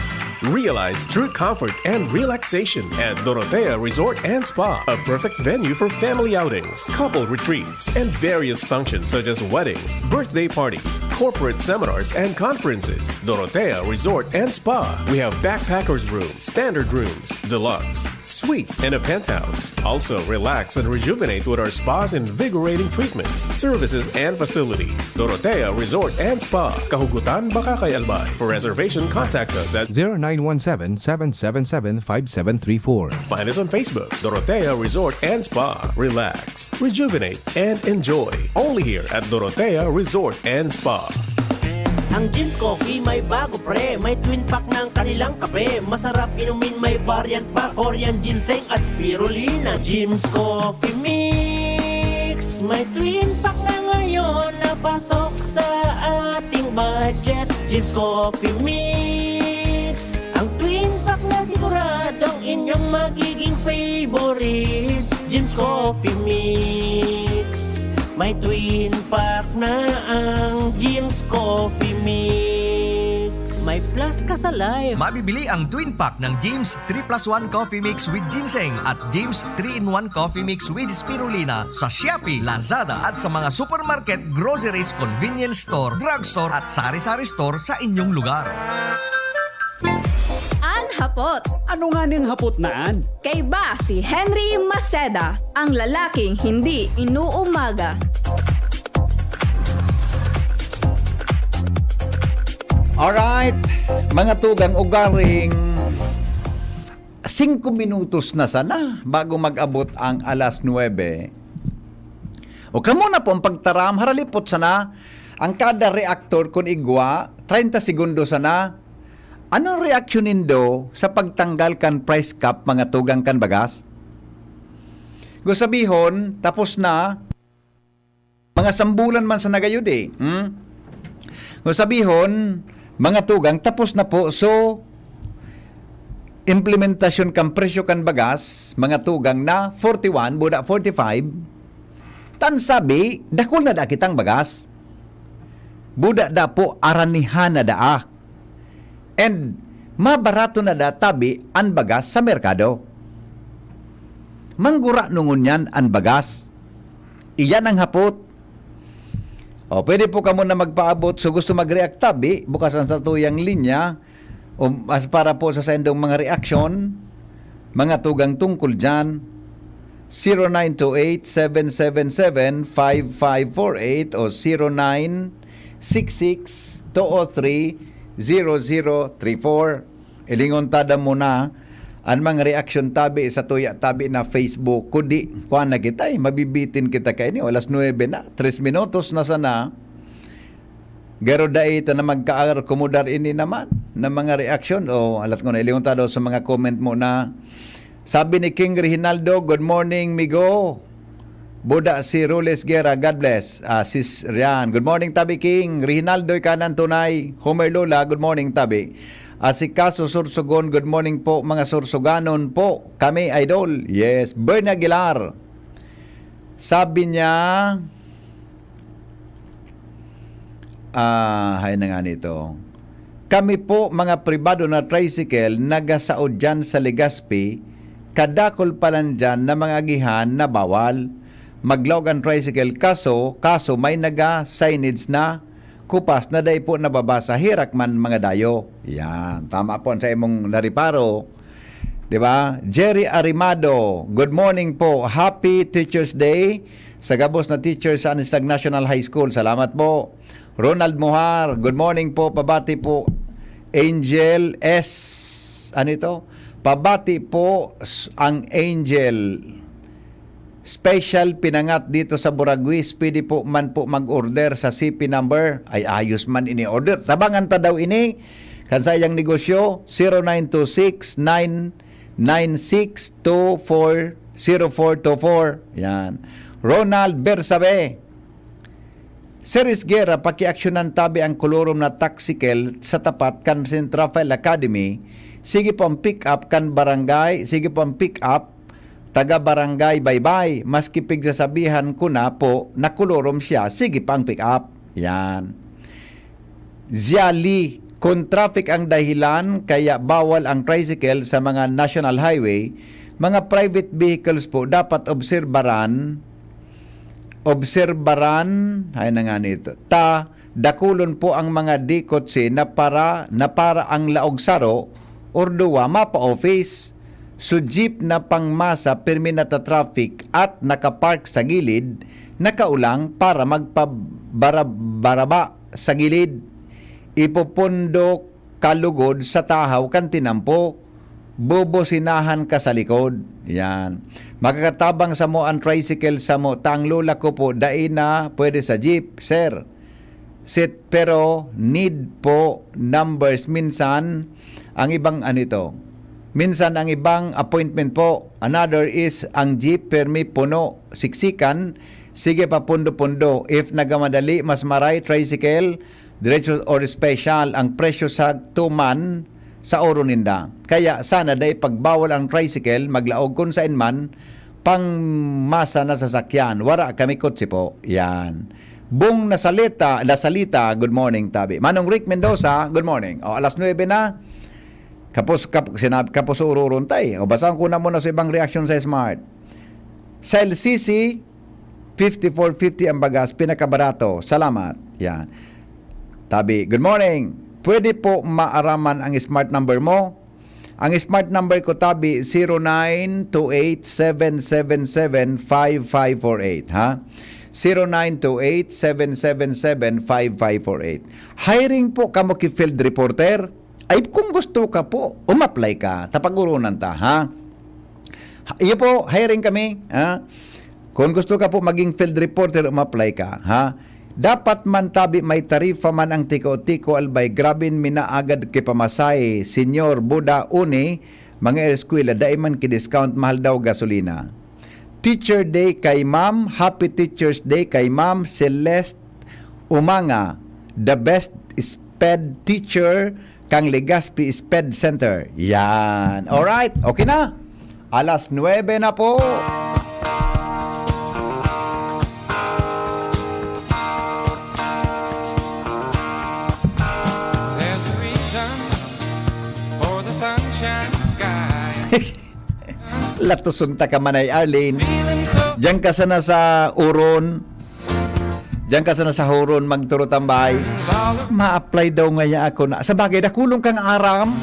Realize true comfort and relaxation at Dorotea Resort and Spa, a perfect venue for family outings, couple retreats, and various functions such as weddings, birthday parties, corporate seminars, and conferences. Dorotea Resort and Spa. We have backpackers room, standard rooms, deluxe, suite, and a penthouse. Also, relax and rejuvenate with our spa's invigorating treatments, services, and facilities. Dorotea Resort and Spa, Kahugutan, Bacacay, Albay. For reservation, contact us at zero nine one seven, seven seven seven, five seven three four. Find us on Facebook, Dorotea Resort and Spa. Relax, rejuvenate, and enjoy. Only here at Dorotea Resort and Spa. Ang Jim's Coffee may bago, pre. May twin pack ng kanilang kape. Masarap inumin, may variant pa. Korean ginseng at spirulina. Jim's Coffee Mix. May twin pack na ngayon na pasok sa ating budget. Jim's Coffee Mix. Ang twin pack na siguradong inyong magiging favorite. Jim's Coffee Mix. May twin pack na ang Jim's Coffee Mix. May plus ka sa life. Mabibili ang twin pack ng Jim's three plus one Coffee Mix with Ginseng at Jim's three-in-one Coffee Mix with Spirulina sa Shopee, Lazada at sa mga supermarket, groceries, convenience store, drugstore at sari-sari store sa inyong lugar. An hapot. Ano nga ning hapot na an? Kaiba si Henry Maceda, ang lalaking hindi inuumaga. Alright, mga tugang, ugaring singko minutos na sana bago mag-abot ang alas nuebe. O kamo na po ang pagtaram, haralipot sana ang kada reactor kun igwa, treinta segundos sana. Anong reaksyon nindo sa pagtanggal kan price cap, mga tugang, kan bagas? Kung sabihon, tapos na, mga sambulan man sa nagayod eh. Hmm? Kung sabihon, mga tugang, tapos na po. So, implementasyon kan presyo kan bagas, mga tugang, na forty-one, buda forty-five, tan sabi, dakul na da kitang bagas. Buda da po, aranihan na daa. And mabarato na da tabi an bagas sa merkado. Manggura ngunyan an bagas. Iyan ang hapot. O, pwede po kamo na magpaabot. So, gusto mag-react tabi, bukas ang satuyang linya. O, as para po sa saindong mga reaksyon, mga tugang tungkol dyan, zero nine two eight, seven seven seven, five five four eight o zero nine six six, two oh three, zero zero three four. Ilingon tada muna an mga reaksyon tabi sa tuya tabi na Facebook. Kudi, kuha na kita eh, mabibitin kita kaini. Alas nuebe na, tres minutos na sana. Garo dai ta na magkaakomodar ini naman na mga reaksyon. O, alat ko na, ilingon ta daw sa mga comment mo na, sabi ni King Reginaldo, "Good morning, migo." Buda si Rules Guerra, God bless. Ah, sis Rian, "Good morning, tabi King. Reginaldo, ikanan tunay. Homer Lola, good morning, tabi. Asikaso Sursogon, good morning po, mga Sursoganon po. Kami, idol." Yes, Bernie Aguilar. Sabi niya, ah, hay na nga nito. "Kami po, mga pribado na tricycle, nagasao dyan sa Legazpi, kadakol pa lang dyan na mga agihan na bawal maglaog ang tricycle, kaso, kaso may naga-signage na kupas na dai po nababasa, herak man mga dayo." Yan, tama po sa imong nariparo. Di ba? Jerry Arimado, "Good morning po. Happy Teacher's Day sa gabos na teacher sa Anistag National High School." Salamat po. Ronald Mohar, "Good morning po. Pabati po, Angel S." Ano ito? "Pabati po s-, ang Angel." special pinangat dito sa Buraguis, pwede po man po mag-order sa C P number. Ay, ayos man ini-order. Tabangan ta daw ini kan saiyang negosyo, zero nine two six nine nine six two four zero four two four. Yan. Ronald Bersabe. Sir Esguerra, pakiaksyonan tabi ang kolorum na tricycle sa tapat kan Saint Raphael Academy. Sige po ang pick-up kan barangay, sige po ang pick-up, taga Barangay Baybay. Maski pigsasabihan ko na po na kolorum siya, sige pa ang pick-up. Yan. Ziali, kung traffic ang dahilan kaya bawal ang tricycle sa mga national highway, mga private vehicles po dapat obserbaran, obserbaran, ay na nga nito, ta dakulon po ang mga di kotse na para, na para ang laog saro or duwa mapa-office. So jeep na pangmasa pirmi nata-traffic at nakapark sa gilid, nakaulang para magpabaraba sa gilid. Ipopondo kalugod sa tahaw kan tinampo, bubusinahan ka sa likod. Yan. Makakatabang samo ang tricycle samo, ta ang lola ko po, dai na pwede sa jeep, sir. Sit, pero need po numbers. Minsan, ang ibang, ano ito? Minsan, ang ibang appointment po. Another is, ang jeep, permi, puno, siksikan. Sige pa, pundo-pundo. If nagamadali, mas maray, tricycle, diretso or special. Ang presyo sa tuman, sa oro ninda. Kaya sana dai pagbawal ang tricycle, maglaog kun saen man, pang masa na sasakyan. Wara kami kotse po. Yan. Bong Nasalita, La Salita, good morning, tabi. Manong Rick Mendoza, good morning. O, alas nuebe na. Kapos, kap, sinab, kapos ururon tay. O, basahon ko na muna sa ibang reaksyon sa Smart. Sa L C C, fifty-four fifty ang bagas, pinakabarato. Salamat. Yan. Tabi, good morning. Pwede po maaraman ang smart number mo? Ang smart number ko, tabi, zero nine two eight seven seven seven five five four eight, ha? Zero nine two eight seven seven seven five five four eight. Hiring po kamo ki field reporter? Ay, kung gusto ka po, umapply ka. Tapag-urunan ta, ha? Iyo po, hiring kami, ha? Kung gusto ka po maging field reporter, umapply ka, ha? Dapat man tabi may tarifa man ang tiko-tiko, albay, grabin minaagad ki pamasahe, senyor, buda, uni, mga eskwela, dai man ki discount, mahal daw gasolina. Teacher Day kay Ma'am, Happy Teacher's Day kay Ma'am Celeste Umanga, the best sped teacher kang Legazpi Sped Center. Yan. Alright, okay na. Alas nuebe na po. There's a reason for the sunshine sky. Latuson ta ka, Manay Arlene. Feeling so Diyan ka sana sa uron. Diyan ka sana sa huron, magturo tambay. solid. Ma-apply daw ngaya ako na. Sa bagay, dakulong kang aram.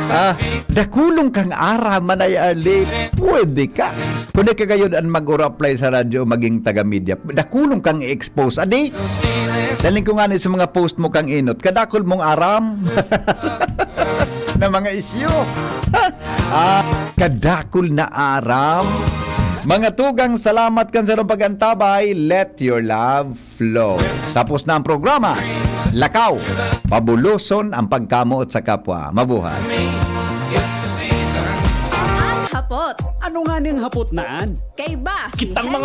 Ah, dakulong kang aram, Manay Arlene. Pwede ka. Kung di ka gayod an mag-oro-apply sa radyo o maging taga-media, dakulong kang i-expose. Adi, daling ko nga ni sa mga post mo kang inot, kadakol mong aram na mga isyu. Ah, kadakol na aram. Mga tugang, salamat kan sarong pag-antabay. Let your love flow. Tapos na ang programa. Lakaw, pabuloson ang pagkamoot sa kapwa. Mabuhay. An hapot. Ano nga ning hapot na an? Kaiba si Kitang mga